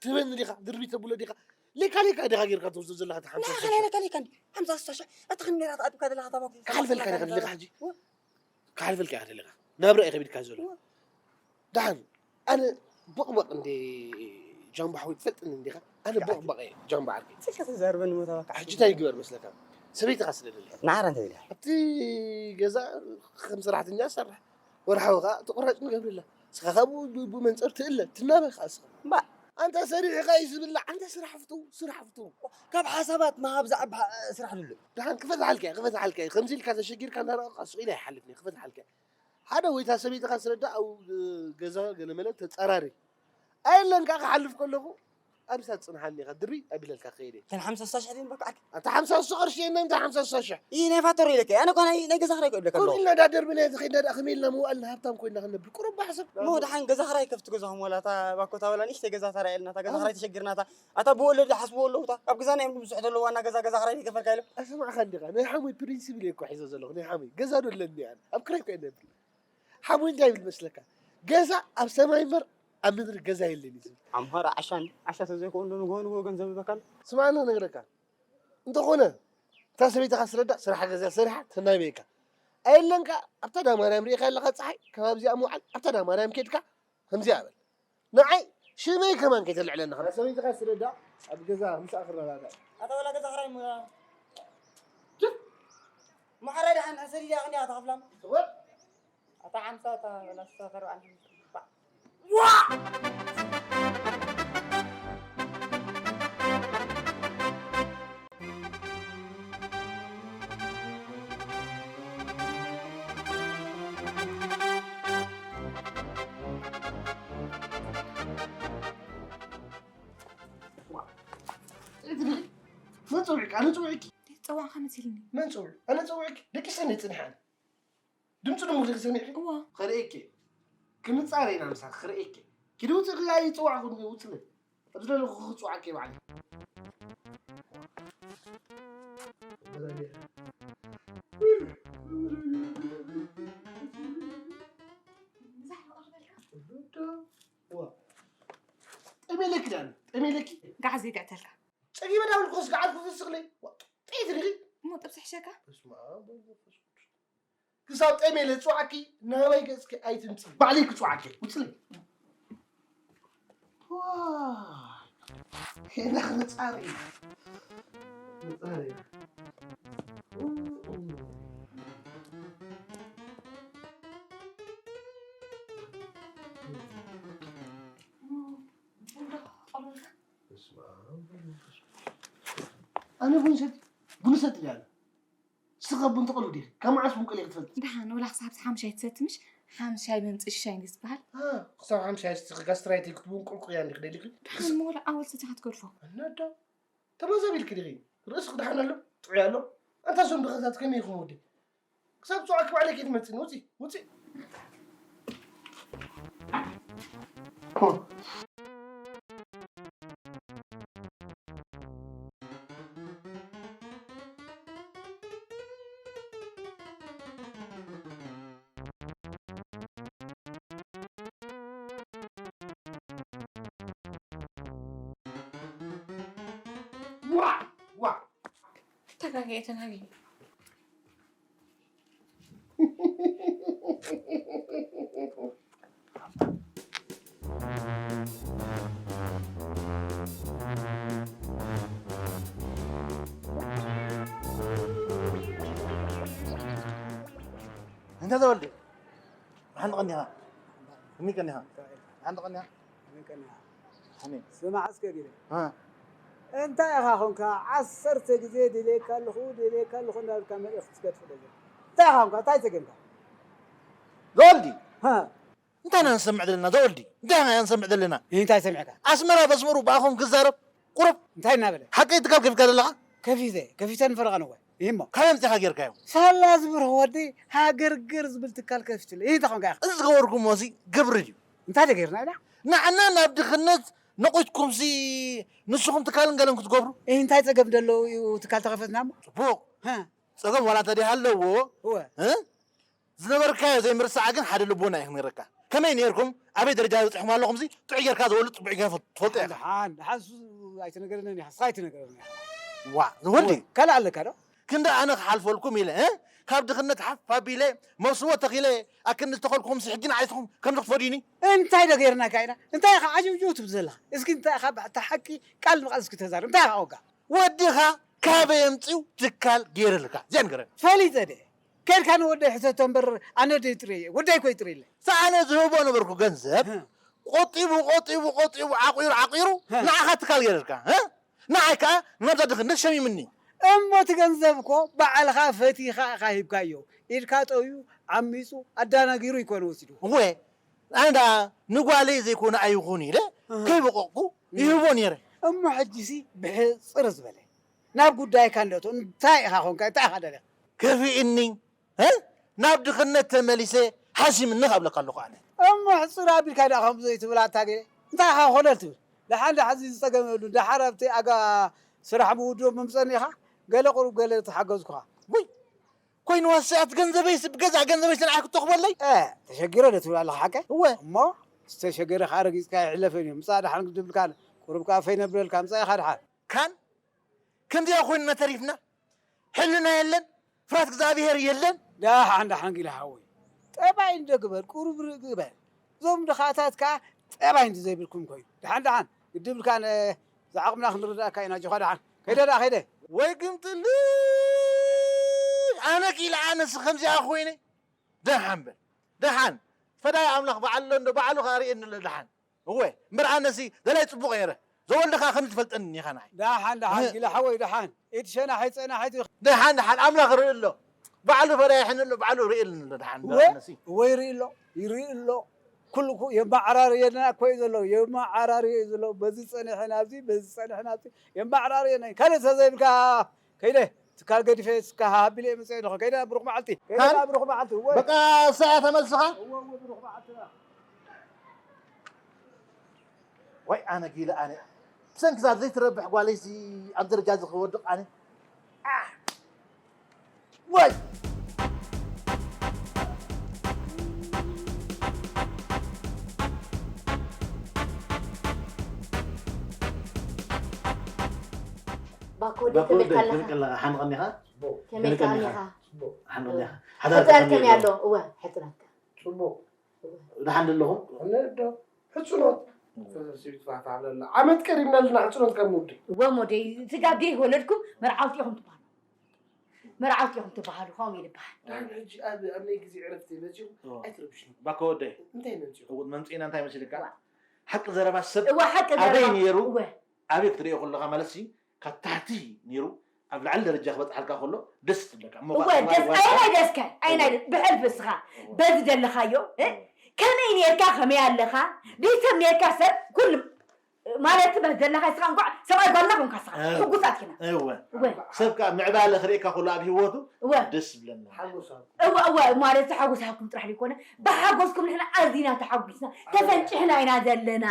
ትበኒ ዲኻ ድርቢት ተብሎ ዲኻ ሌካ ሌካ ዲኻ ጌርካ ትወስዶ ዘለኻ ሓምሳ ስሳ ሽሕ ሌካ ሌካ እንዲ ሓምሳ ስሳ ሽሕ ኣታ ክንደይ ራት ኣጥብካ ዘለኻ ታባኩ ክሓልፈልካ ዲኻ ደለኻ ሕጂ ክሓልፈልካ ኢኻ ደለኻ ናብራ እዩ ከቢድካ ዘሎ። ደሓን ኣነ ቦቕባቕ እንደ ጃምባ ሓወይ ትፈልጥኒ እንዲኻ? ኣነ ቦቕባቕ እየ ጃምባ ዓርከይ። ስልካ ተዛርበኒ ሞታ በቃ። ሕጂ እንታይ ይግበር መስለካ? ሰበይትኻ ስደደለይ። ንዓራ እንታይ ኢላ? ኣብቲ ገዛ ከም ሰራሕተኛ ትሰርሕ። ወርሓዊ ኸኣ ተቆራጭ ንገብረላ። ንስኻ ኸኣ ብኡ ብኡ መንጸር ትእለ፣ ትናበ ኸኣ ንስኻ። እምባ። ኣንታ ሰሪሕኻ እዩ ዝብላዕ፣ ኣንታ ስራሕ ፍትው፣ ስራሕ ፍትው። ካብ ሓሳባት ምሃብ ዝዓቢ ሓ-፣ ስራሕ ድሉ። ደሓን ክፈትሓልካ እየ፣ ክፈትሓልካ እየ። ከምዚ ኢልካ ተሸጊርካ እንዳረኣኹ ስቕ ኢለ ኣይሓልፍን እየ፣ ክፈትሓልካ እየ። ሓደ ወይ እታ ሰበይትኻ ስረዳ፣ ኣብኡ ገዛ ገለመለ ተጸራሪ። ኣየለን ከኣ ክሓልፍ ከለኹ፣ ኣብሳ ትጽንሓኒ ኢኻ፣ ድርብይ ኣቢለልካ ክኸይድ እየ። እተን ሓምሳ ሽሕ ድየን በቃ ዓርኪ? ኣታ ሓምሳ ሽሕ ቅርሺ የለን፣ እንታይ ሓምሳ ሽሕ? ኢ፣ ናይ ፋቶር ኢለካ፣ ኣነ እኮ ናይ፣ ናይ ገዛ ክራይ እኮ ይብለካ ከምኡ ኣለኹ። ኢልና ዳ ደርብና ተኸይድና ዳ ከመይ ኢልና ምውኣልና ሃብታም ኮይና ክነብር ቁሩብ ባሕስብ። እሞ ደሓን ገዛ ክራይ ከፍቲ ገዛኹም ዋላ እታ ባኮታ ዋላ ንእሽተይ ገዛ ተራእየልና፣ እታ ገዛ ክራይ ተሸጊርና፣ እታ፣ ኣታ ብወለዲ ሓስብዎ ኣለዉ፣ እታ ኣብ ገዛና እዮም ብዙሕ ዘለዉ፣ ዋና ገዛ፣ ገዛ ክራይ ዘይከፈልካ ኢሎም። ኣስማዕካ እንዲኻ፣ ናይ ሓሙይ ፕሪንሲፕል እየ እኮ ሒዘ ዘለኹ፣ ናይ ሓሙይ። ገዛ ዶ ኣለኒ ኣነ? ኣብ ክራይ እኮ እየ ነብር። ሓሙይ እንታይ ይብል መስለካ? ገዛ ኣብ ሰማይ እምበር ኣብ ምድሪ ገዛ የለን እዩ ዝብል። ኣምሃራ ዓሻ እንዲ፣ ዓሻ ተዘይኮን ዶ ንግሆ ንግሆ ገንዘብ ይበካል? ስማዕና ክነግረካ። እንተኾነ፣ እታ ሰበይትኻ ስረዳ፣ ስራሕ ገዛ ሰሪሓ፣ ተናብየካ። ኣየለንካ፣ ኣብታ ዳ ማርያም ርኢኻ ኣለኻ ጸሓይ፣ ከባቢ እዚኣ ምውዓል፣ ኣብታ ዳ ማርያም ኬድካ፣ ከምዚኣ በል። ንዓይ፣ ሽመይ ከማን ከይተልዕለና። እታ ሰበይትኻ ስረዳ፣ ኣብ ገዛ ምሳኣ ክረዳዳእ። ኣታ ወላ ገዛ ክራይ እሞ፣ ጅብ! ማዕረ ደሓን ሰዲዳ ክንዲያ ተኸፍላ። ትወል? ኣታ ሓምሳ፣ ኣታ ሰላሳ፣ ኣርባዓን ሓምሳን። ዋ! መን ጸዊዕካ? ኣነ ጸዊዕኪ? ጸዋዕካ መሲልኒ። መን ጸዊዑ? ኣነ ጸዊዕኪ? ደቂሰ እንደ ጽኒሐ ኣነ። ድምፂ ድሙቕ ዲኺ ሰሚዕኪ? እዋ። ክርእየኪ። ክምፃረ ኢና ምሳኺ ክርእየኪ። ኪዲ ውፅእ ክኣ ይፅዋዕኹ ውፅእ። ኣብ ዝደለኹ ክፅዋዕኪ ባዕለይ። ዋ። ጠሜለኪ ዳኒ፣ ጠሜለኪ። ጋዕ ዘይግዕተልካ። ጸጊበ ዳብል ኮስ ጋዓት ክፍስኽለይ። ዋ፣ ጥይት ዲኺ? እሞ ጥብሲ ሕሸካ? በስመ ኣብ ወወልድ ወመንፈስ ቅዱስ። ክሳብ ጠሜለ ዝጽዋዓኪ ናባይ ገጽኪ ኣይትምጺ። ባዕለይ ክጽዋዓኪ። ውጽለይ። ዋይ። ሄና ክነጻሪ። ነጻሪ። በስመ ኣብ ወወልድ ወመንፈስ ቅዱስ። ኣነ ቡን ሰቲ-፣ ቡን ሰቲ ድያ ኣነ? ንስኺ ቡን ትቐልዊ ዲኺ? ካብ መዓስ ቡን ቀሊኺ ትፈልጢ? ደሓን፣ ወላ ክሳብ ሓምሻይ ትሰቲ ምሽ? ሓምሻይ መምጽኢ ሽሻይ እንድዩ ዝበሃል። ኣ፣ ክሳብ ሓምሻይ እስቲ ጋስትራይት ክትቡን ቁልቁል እያ እንዲኺ ደሊኺ? ደሓን፣ እሞ ወላ ኣወል ሰቲኻ ትገድፎ። ኣናዳ፣ ተመዛቢልኪ ዲኺ? ርእስኺ ደሓን ኣሎ? ጥዑይ ኣሎ? ኣንታ እዞም ድኻታት ከመይ ኢኹም ወዲ? ክሳብ ጽዋዕኪ ባዕለይ ከይትመጽእኒ፣ ውጺ፣ ውጺ። ዋ! ዋ! ተጋግየ፣ ተጋግየ። እንተ ተወልደ፣ ብሓንቲ ቀኒኻ? ብኸመይ ቀኒኻ? ብሓንቲ ቀኒኻ? ከመይ ቀኒኻ? ከመይ? ስማዕ እስከ ጊዜ። እ። እንታይ ኢኻ ኾንካ? ዓሰርተ ግዜ ደልየካ ኣለኹ፣ ደልየካ ኣለኹ እንዳበልካ መልእኽቲ ትገድፍ ዘለኻ። እንታይ ኢኻ ኾንካ? እንታይ ጸገምካ? ዘወልዲ! እ። እንታይ ኢና ንሰምዕ ዘለና? ዘወልዲ! እንታይ ኢና ንሰምዕ ዘለና? እንታይ ሰሚዕካ? ኣስመራ በስመሩ ብኣፎም ክዛረብ ቁሩብ እንታይ እናበለ? ሓቀይ ትካል ከፊትካ ዘለኻ? ከፊተ፣ ከፊተ ንፈረቓ ነዋይ። ይህ እሞ። ካበይ ኣምጺእኻ ጌርካዮ? ሳላ ዝብርህ ወዲ ሃገርግር ዝብል ትካል ከፊትለ። ይህ እንታይ ኾንካ ኢኻ? እዚ ዝገበርኩሞ እዚ ግብሪ ድዩ? እንታይ ደገርና ኢላ? ንዓና ናብ ድኽነት ነቒትኩምሲ ንስኹም ትካልን ገለን ክትገብሩ? ይህ እንታይ ጸገም ደለዎ እዩ ትካል ተኸፈትና እሞ? ጽቡቕ። ሃ። ጸገም ዋላ እንተደይ ሃለዎ፣ እወ። እ? ዝነበርካዮ ዘይምርሳዕ ግን ሓደ ልቦና እዩ ክነግረካ። ከመይ ነይርኩም? ኣበይ ደረጃ በጺሕኩም ኣለኹምሲ ጥዑይ ጌርካ ዝበሉ ጽቡቕ ጌርካ ትፈልጦ ኢኻ። ደሓን፣ ደሓን እሱ ኣይተነገረንን ኢኻ፣ ንስኻ ኣይተነገረንን ኢኻ። ዋ፣ ዝወዲ። እወ፣ ካልእ ኣለካ ዶ? ክንዲ ኣነ ክሓልፈልኩም ኢለ፣ እ? ካብ ድኽነት ሓፍ ኣቢለ መውስቦ ተኺለ ኣክንዲ ዝተኸልኩኹም ሕጊ ንዓይስኹም ከምዚ ክፈድዩኒ? እንታይ ዶ ገይርናካ ኢና? እንታይ ኢኻ ዓጀውጀው ትብል ዘለኻ? እስኪ እንታይ ኢኻ ብታ ሓቂ ቃል ንቃል እስኪ ተዛረብ። እንታይ ኢኻ ወጋ? ወድኻ ካበይ ኣምጺኡ ትካል ገይርልካ? እዚኣ ንገረኒ። ፈሊጠ ድየ? ከድካ ንወደይ ሕተቶ እምበር ኣነ ድየ ጥርየ? ወደይ እኮ እዩ ጥርየለይ። ሰኣነ ዝህቦ ነበርኩ ገንዘብ ህ። ቆጢቡ ቆጢቡ ቆጢቡ ዓቂሩ ዓቂሩ ህ። ንዓኻ ትካል ገይርልካ ህ? ንዓይ ከኣ ናብዛ ድኽነት ሸሚምኒ። እሞ እቲ ገንዘብ እኮ ባዕልኻ ፈቲኻ ኢኻ ሂብካዮ። ኢድካ ጠውዩ ዓሚጹ ኣዳናጊሩ ይኮነ ወሲዱ። እወ ኣነ ደኣ ንጓለይ ዘይኮነ ኣይኹን ኢለ እህ። ከይበቆቕኩ እህ። ይህቦ ነይረ። እሞ ሕጂሲ ብሕጽር ዝበለ ናብ ጉዳይካ እንዶ እንታይ ኢኻ ኾንካ እንታይ ኢኻ ደሊኻ? ከፊእኒ እ? ናብ ድኽነት ተመሊሰ ሓሲምኒ ካብለካ ኣለኹ ኣነ። እሞ ሕጹር ኣቢልካ ደኣ ከምኡ ዘይትብል ኣታ ገለ እንታይ ኢኻ ኮለል ትብል? ደሓን ደሓን እዚ ዝጸገመሉ ደሓር ኣብቲ ኣጋ ስራሕ ምውድኦ ምምጸኒ ኢኻ ገለ ቁሩብ ገለ ተሓገዝኩኻ። ውይ ኮይንዋ ሰኣት ገንዘበይስ ብገዛእ ገንዘበይስ ንዓይ ክትተኽበለይ? እ ተሸጊረ ዶ ትብል ኣለኻ ሓቀ? እወ። እሞ ዝተሸገረ ከኣ ረጊጽካ ይሕለፈን እዩ። ምጻእ ደሓን ግድብልካ ቁሩብ ከኣ ፈይነብለልካ ምጻእ ኢኻ ደሓን። ካን ከምዚኣ ኮይንና ተሪፍና ሕልና የለን ፍራት እግዚኣብሄር የለን። ዳሓን ዳሓን ጊላ ሓወይ ጠባይ እንዶ ግበር ቁሩብ ርእ ግበር እዞም ድኻታት ከዓ ጠባይ እንዶ ዘይብልኩም ኮይኑ ዳሓን ዳሓን ግድብልካ ዝዓቕምና ክንርዳእካ ኢና ጆኻ ዳሓን ከይደ ዳ ከይደ ወይ ግምጥልሽ ኣነ ኪኢለ ኣነስ ከምዚኣ ኮይነ ዳሓን በል ዳሓን ፈዳይ ኣምላኽ በዓል ኣሎ እንዶ ባዕሉ ከኣ ርእየኒ ኣሎ ዳሓን እወ እምበር ኣነሲ ደላይ ጽቡቕ ነይረ ዘወልድኻ ከም ዝፈልጠኒ እኒኻ ንዓይ ዳሓን ዳሓን ጊላ ሓወይ ዳሓን ኢድ ሸናሒት ጸናሒት እዩ ዳሓን ዳሓን ኣምላኽ ርኢ ኣሎ ባዕሉ ፈዳይ ሕን ኣሎ ባዕሉ ርኢ ኣሎ ዳሓን እወ እወ ይርኢ ኣሎ ይርኢ ኣሎ ኩሉ ኩ የማዓራርየና እኮ እዩ ዘሎ የማዓራርየ እዩ ዘሎ በዚ ጸኒሐ ናብዚ በዚ ጸኒሐ ናብዚ የማዓራርየና ካልእ ተዘይብልካ ከይደ ትካል ገዲፈ ስካ ሃቢለ መፅእ ኣለኹ ከይደ ብሩኽ መዓልቲ ከይደ ብሩኽ መዓልቲ ወይ በቃ ሰዓት ተመልስኻ ወይ ኣነ ጊለ ኣነ ብሰንክዛ ዘይትረብሕ ጓለይሲ ኣብ ደረጃ እዚ ክወድቕ ኣነ ወይ ባኮ ወዲ ከመይ ከለኻ ሓንቐኒኻ ከመይ ከለኻ ሕፅረት ከመይ ኣሎ እወ ሕፅረትካ ፅቡቅ ደሓን ደለኹም ሕፅኖት ዓመት ቀሪብና ኣለና ሕፅኖት ካብ ምውዲ እወ ሞደይ ስጋብ ደይ ወለድኩም መርዓውቲ ኢኹም ትበሃሉ መርዓውቲ ኢኹም ትበሃሉ ከምኡ እዩ ዝበሃል ሕጂ ኣብ ናይ ግዜ ዕረፍቲ መፂኹም ኣይትረብሽኒ ባኮ ወደይ እንታይ መፂኹ መምፂእና እንታይ መሲልካ ሓቂ ዘረባ ሰብ ኣበይ ነይሩ ኣበይ ክትሪኦ ከለካ ማለት ካብ ታሕቲ ነይሩ ኣብ ላዕሊ ደረጃ ክበፅሓልካ ከሎ ደስ ትብለካ እሞ እወ ደስ ኣይናይ ደስከ ኣይናይ ብሕልፊ እስኻ በዚ ዘለኻዮ እ? ከመይ ነርካ ከመይ ኣለኻ ቤተሰብ ነርካ ሰብ ኩሉ ማለት በዚ ዘለኻ እስኻ እንኳዕ ሰብኣይ ጓልና ኮንካ እስኻ ሕጉሳት ኢና እወ እወ ሰብ ከዓ ምዕባለ ክርእየካ ከሎ ኣብ ህይወቱ እወ ደስ ይብለና ሓጎስ እወ እወ ማለት ሓጎስ ሃብኩም ጥራሕ ዘይኮነ ብሓጎስኩም ንሕና ኣዚና ተሓጒስና ተፈንጭሕና ኢና ዘለና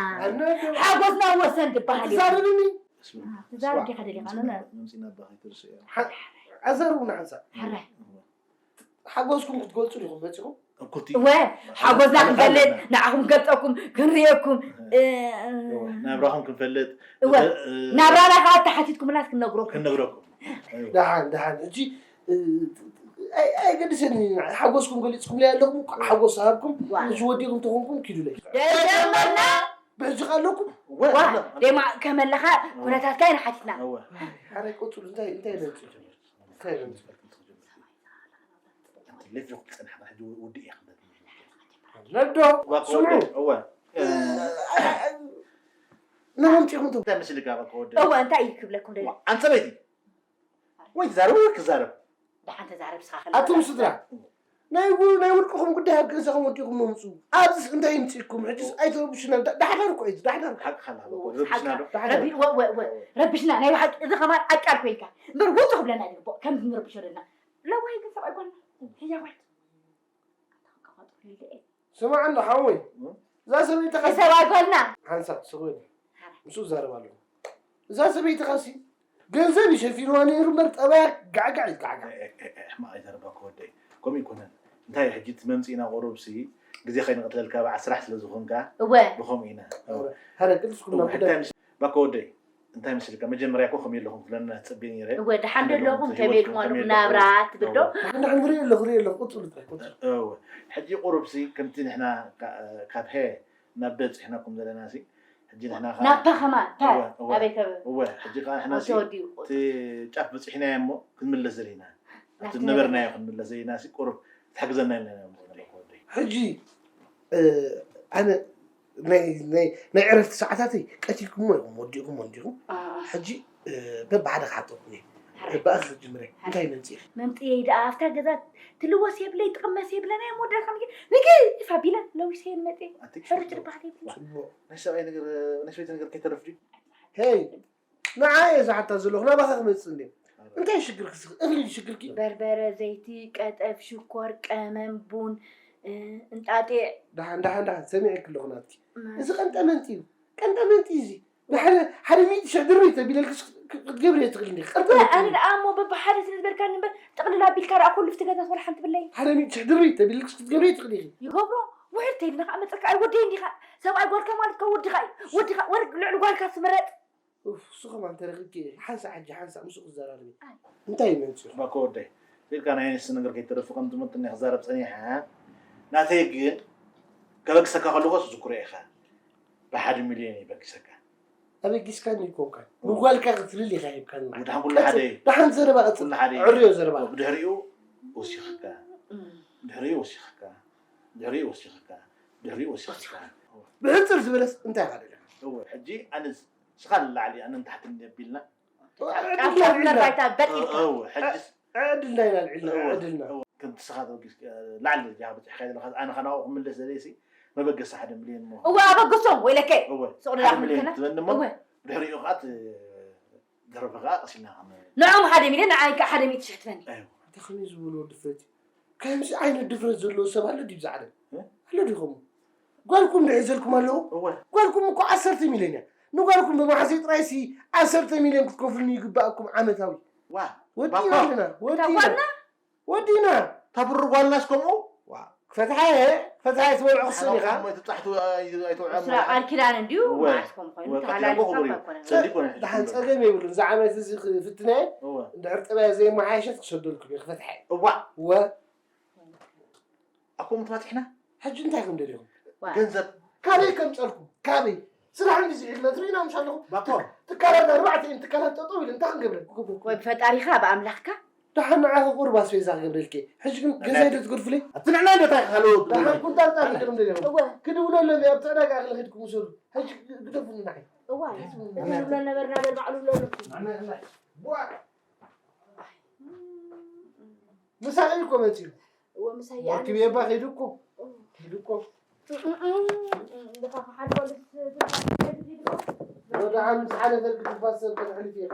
ሓጎስና ወሰን ዝበሃል እዩ ትዛረብኒ ትዛረብ ዲኻ ደሊኻ ኣነ ኣዘርቡና ሓንሳብ ሕራይ ሓጎስኩም ክትገልፁ ዲኹም መፂኹም እኩልቲ እወ ሓጎስና ክንፈልጥ ንዓኹም ክንገልፀኩም ክንርእየኩም እ፣ ናብራኹም ክንፈልጥ እወ እ፣ ናብራና ከዓ ተሓቲትኩምናስ ክንነግረኩም ክንነግረኩም ደሓን ደሓን ሕጂ እ፣ ኣይ- ኣይገድሰኒ ሓጎስኩም ገሊፅኩም ላይ ኣለኹም እኮ ሓጎስ ሃብኩም ሕጂ ወዲኹም ተኾንኩም ኪዱለይ ደጀመርና ብሕጂ ኣለኩም ዋ ደማ ከመለኻ ኩነታትካ ኢና ሓቲትና እወ ሓራይ ቆፅሉ እንታይ እንታይ ለምፅእ እንታይ ለምፅእ ሌፍኹም ዝፀንሐ ሕጂ ውድእ እየ ክብለኩም ነዶ ስምዑ እወ ንመምፂኹም እንታይ ምስልካ ከወደ እወ እንታይ እዩ ክብለኩም ደለ ኣንተ ሰበይቲ ወይ ትዛረብ ወይ ክዛረብ ደሓን ተዛረብ ስኻ ኣቱም ስድራ ናይ ናይ ውልቅኹም ጉዳይ ኣብ ገዛኹም ወዲኹም መምፁ ኣብዚስ እንታይ ይምፅእኩም ሕጂስ ኣይትረብሹና ዳሕዳር እኮ እዩ ዳሕዳር ሓቅኻ ረብሽና ዶ ረብሽና ናይ ብሓቂ እዚ ከማን ዓቃል ኮይንካ እምበር ውፁ ክብለና ይግብኦ ከምዚ ንረብሾ ደና ለዋይ ግን ሰብኣይ ጓልና ህያዋይ ስማዕ እንዶ ሓወይ እዛ ሰበይትኻ ሰብኣይ ጓልና ሓንሳብ ስቕ በል ምስኡ ዛረብ ኣለኹ እዛ ሰበይትኻሲ ገንዘብ እዩ ሸፊንዋ ነይሩ እምበር ጠባያ ጋዕጋዕ እዩ ጋዕጋዕ ሕማቕ ኣይተረባኩ ወደይ ከምኡ ይኮነን እንታይ ሕጂ እቲ መምፅእና ቁሩብሲ ግዜ ከይንቕትለልካ በዓ ስራሕ ስለ ዝኾንካ እወ ብኸምኡ ኢና ሀረ ቅልስኩም ናብ ጉዳይ ባኮ ወደይ እንታይ መሲልካ፣ መጀመርያ እኮ ከመይ ኣለኹም ክብለና ትጸቢ ነይረ። እወ፣ ደሓን ዶ ከመይ ኣለኹም፣ ኣለኹም፣ ከመይ ኢልኩም፣ ከመይ ከመይ ኣለኹም፣ ኣለኹም? ዳሓን ዳሓን ክርኢ ኣለኹ፣ ክርኢ ኣለኹ፣ ቅጽሉ ጥራይ፣ ቅጽሉ። እወ፣ ሕጂ ቁሩብ ሲ ከምቲ ንሕና ካ-፣ ካብ ሀ ናብ በ ጽሒናኩም ዘለና ሲ፣ ሕጂ ንሕና ከኣ ናብታ ከማን፣ ታ፣ እወ፣ እወ፣ ኣበይ ከ-፣ እወ፣ ሕጂ ከኣ ንሕና ሲ ተወዲኡ። እቲ ጫፍ በጺሕናዮ እሞ ክንምለስ ዘለና ኢና። ኣብቲ ናብቲ ዝነበርናዮ ነበርናዮ። ክንምለስ ዘለና ሲ፣ ቁሩብ ትሕግዘና ኢልና ኢና ንመጽእ ዘለና ወደይ። ሕጂ፣ እ፣ ኣነ ናይ፣ ናይ፣ ናይ ዕረፍቲ ሰዓታተይ ቀቲልኩሞ ኢኹም፣ ወዲእኩሞ እንዲኹም። ኣኣ። ሕጂ፣ እ፣ በብሓደ ክሓተኩም እየ። ሓራይ። በኣኺ ክጅምር እየ። ሓራይ። እንታይ መምጽኢኺ? መምጽኢየይ ደኣ ኣብታ ገዛ ትልወስ የብለይ፣ ትቕመስ የብለና እየ፣ መወዳእታ ምግቢ፣ ምግብ ኣቢለን ለዊሰየን መጽየ። ኣቲ ሕሩጭ ክሽግር። ድበሃል የብለይ። ጽቡቕ። ናይ ሰብኣይ ነገር፣ ናይ ሰበይቲ ነገር ከይተርፍ ድዩ? ሄይ፣ ንዓ እየ ዝሓታ ዘለኹ፣ ናባኻ ክመጽእ እንድየ። ኣረ። እንታይ ሽግርኪ እስኺ? እኽሊ ድዩ ሽግርኪ? በርበረ፣ ዘይቲ፣ ቀጠፍ፣ ሽኮር፣ ቀመም፣ ቡን፣ እ፣ እንጣጢዕ። ደሓን፣ ደሓን፣ ደሓን፣ ሰሚዐኪ ኣለኹ ናትኪ። ማሽ። እዚ ቀንጠመንጢ እዩ። ቀንጠመንጢ እዩ እዚ። ንሓደ፣ ሓደ ሚእቲ ሽሕ ድርቢ ተቢለልክስ ክ-፣ ክ-፣ ክትገብርዮ ትኽእሊ እንዲኺ። እወ፣ ኣነ ቀንጠመንጢ እዩ። ደኣ እሞ በብሓደ ስለ ዝበልካኒ እምበር፣ ጥቕልል ኣቢልካ ደኣ ኩሉ ኣብቲ ገዛ ትበልሓንቲ ብለይ። ሓደ ሚእቲ ሽሕ ድርቢ ተቢለልክስ ክትገብርዮ ትኽእሊ ኢኺ። ይገብሮ፣ ውሕድ ተይልና ከዓ መጸካ ኣይወደይ እንዲኻ። ሰብኣይ ጓልካ ማለት ከ ወድኻ እዩ። ወድኻ፣ ወድ ልዕሊ ጓልካ ስምረጥ። ኡፍ፣ እሱ ከማን ተረኺብኪ ሓንሳእ ሕጂ ሓንሳእ ምስኡ ክዘራረብ እየ። ኣይ። እንታይ እዩ መምፅኡ? ባኮ ወደይ፣ ኢልካ ናይ ኣንስቲ ነገር ከይተረፍ ከም ዝመጥኒ ክዛረብ ፀኒሐ። ናተይ ግን ከበግሰካ ከለኹ ዝዝክሮ ኢኻ። ብሓደ ሚልዮን እዩ በጊሰካ። ኣበጊስካኒ ኣይኮንካን። ኦ። ንጓልካ ክትብል ኢኻ ሂብካኒ ማለት። ወድሓን ኩሉ ሓደ እዩ። ደሓን ዘረባ ቀፅል። ኩሉ ሓደ እዩ። ዕርዮ ዘረባ። ብድሕሪኡ ወሲኽካ። እም። ድሕሪኡ ወሲኽካ። ድሕሪኡ ወሲኽካ። ድሕሪኡ ወሲኽካ። ብሕፅር ዝበለስ እንታይ ኢኻ ደለኻ? እወ፣ ሕጂ ኣነ ንስኻ ንላዕሊ ኣነ ንታሕቲ እንዲ ኣቢልና። ጣፍ ዕድልና ጣፍ ኣልዒልና። ባይታ በጥ ኢልካ። እወ፣ ሕጂስ ዕድልና ኢና ኣልዒልና፣ እወ፣ ዕድልና። እወ። ከምቲ ንስኻ ተበጊስ-፣ ላዕሊ ደረጃ በፂሕካዮ ዘለኻ፣ ኣነ ኸኣ ናብኡ ክምለስ ደለየሲ፣ መበገሲ ሓደ ሚልዮን እሞ። እወ፣ ኣበግሶ፣ ወይለከ። እወ፣ ሱቕ ሓደ ንላዕሊ ሚልዮን ምልክና። ትበኒ እሞ፣ እወ። ድሕሪኡ ኸኣ እቲ ደርፊ ኸኣ ቀሲልና ኸም-፣ ንዕኦም ሓደ ሚልዮን፣ ንዓይ ከኣ ሓደ ሚእቲ ሽሕ ትበኒ። እወ። እንታይ ከመይ ዝበልዎ ድፍረት እዩ? ከምዚ ዓይነት ድፍረት ዘለዎ ሰብ ኣሎ ድዩ ኣብዚ ዓለም? እ? ኣሎ ድዩ ከምኡ? ጓልኩም ዶ ሒዘልኩም ኣለኹ? እወ። ጓልኩም እኮ ዓሰርተ ሚልዮን እያ። ንጓልኩም ብመሓዘይ ጥራይሲ ዓሰርተ ሚልዮን ክትከፍሉኒ ይግባኣኩም ዓመታዊ። ዋ፣ ወዲና ባባ። ኣለና፣ እታ ወዲና። ጓልና? ወዲና። እታ ብሩር ጓልናስ ከምኡ? ዋ፣ ክፈትሓ እየ፣ ክፈትሓ እየ ትበልዖ ክስእን ኢኻ። ሓሞም ኣይትብጻሕ፣ ኣይትውዕያ ስራ ማለት። ቃል ኪዳን እንድዩ፣ እወ። መዓስ ከም ኮይኑ እወ፣ ቃል ኪዳን ተሓላሊፍካ ክቡር እዩ። እኳ ኣይኮነን። ጸሊእ ኮነ። ደሓን ጸገም የብሉን። እዚ ዓመት እዚ ክፍትነ እየ። እወ። እንድሕር ጠባይ ዘየመሓየሸት ክሰደልኩም እየ፣ ክፈትሓ እየ። እዋ። እወ። ኣኮ ምትባጽሕና? ሕጂ እንታይ ከም ደሊኹም? ዋ። ገንዘብ። ካበይ ከም ጸልኩ? ካበይ? ስራሕ እንዲ ዝዒልና ትሪኢና ምሽ ኣለኹም? ባኮ። ትካላት ኣርባዕተ እየን ትካላት ጠጠው ኢለን እንታይ ክንገብረን? ክገብረኩም? ወይ ብፈጣሪኻ ብኣምላኽካ? ደሓን ንዓኺ ቁሩብ ኣስቤዛ ክገብረልኪ። ሕጂ ግን ገዛይ ዶ ትገድፉለይ? ኣቲ ንዕና እንዶ እንታይ ካልኦ ደሓን ኩንታል ጣፍ ኢኹም ደሊኹም? እወ። ክድውለሎም እየ፣ ኣብቲ ዕዳጋ እኽሊ ኸድኩም ውሰዱ። ሕጂ ግደፉኒ ንዓይ። እዋይ፣ እቲ ንብሎ ነበርና በል ባዕሉ ብሎ ኣለኩም። ንዕና ንዕና። ቡኣ። ምሳይ እኮ መፂኡ። እወ፣ ምሳይ እየ ኣነ። ወኪቤባ ከይዱ እኮ። ከይዱ እኮ። እንድኻ ክሓልፎ ልስ-፣ ወደ ዓም ዝሓለፈ ክትፋሰብ ተንሕልፍ ኢኻ።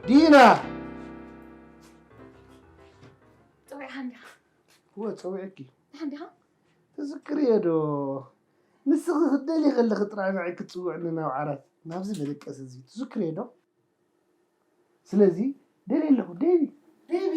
ዲና! ጸዊዕኻ እንዲኻ? እወ፣ ጸዊዐኪ። ደሓን ዲኻ? ትዝክርዮ ዶ? ንስኺ ክትደልዪ ከለኺ ጥራይ ንዓይ ክትጽውዕኒ ናብ ዓራት፣ ናብዚ መደቀሲ እዚ። ትዝክርዮ ዶ? ስለዚ፣ ደልየ ኣለኹ፣ ዴቪ። ዴቪ!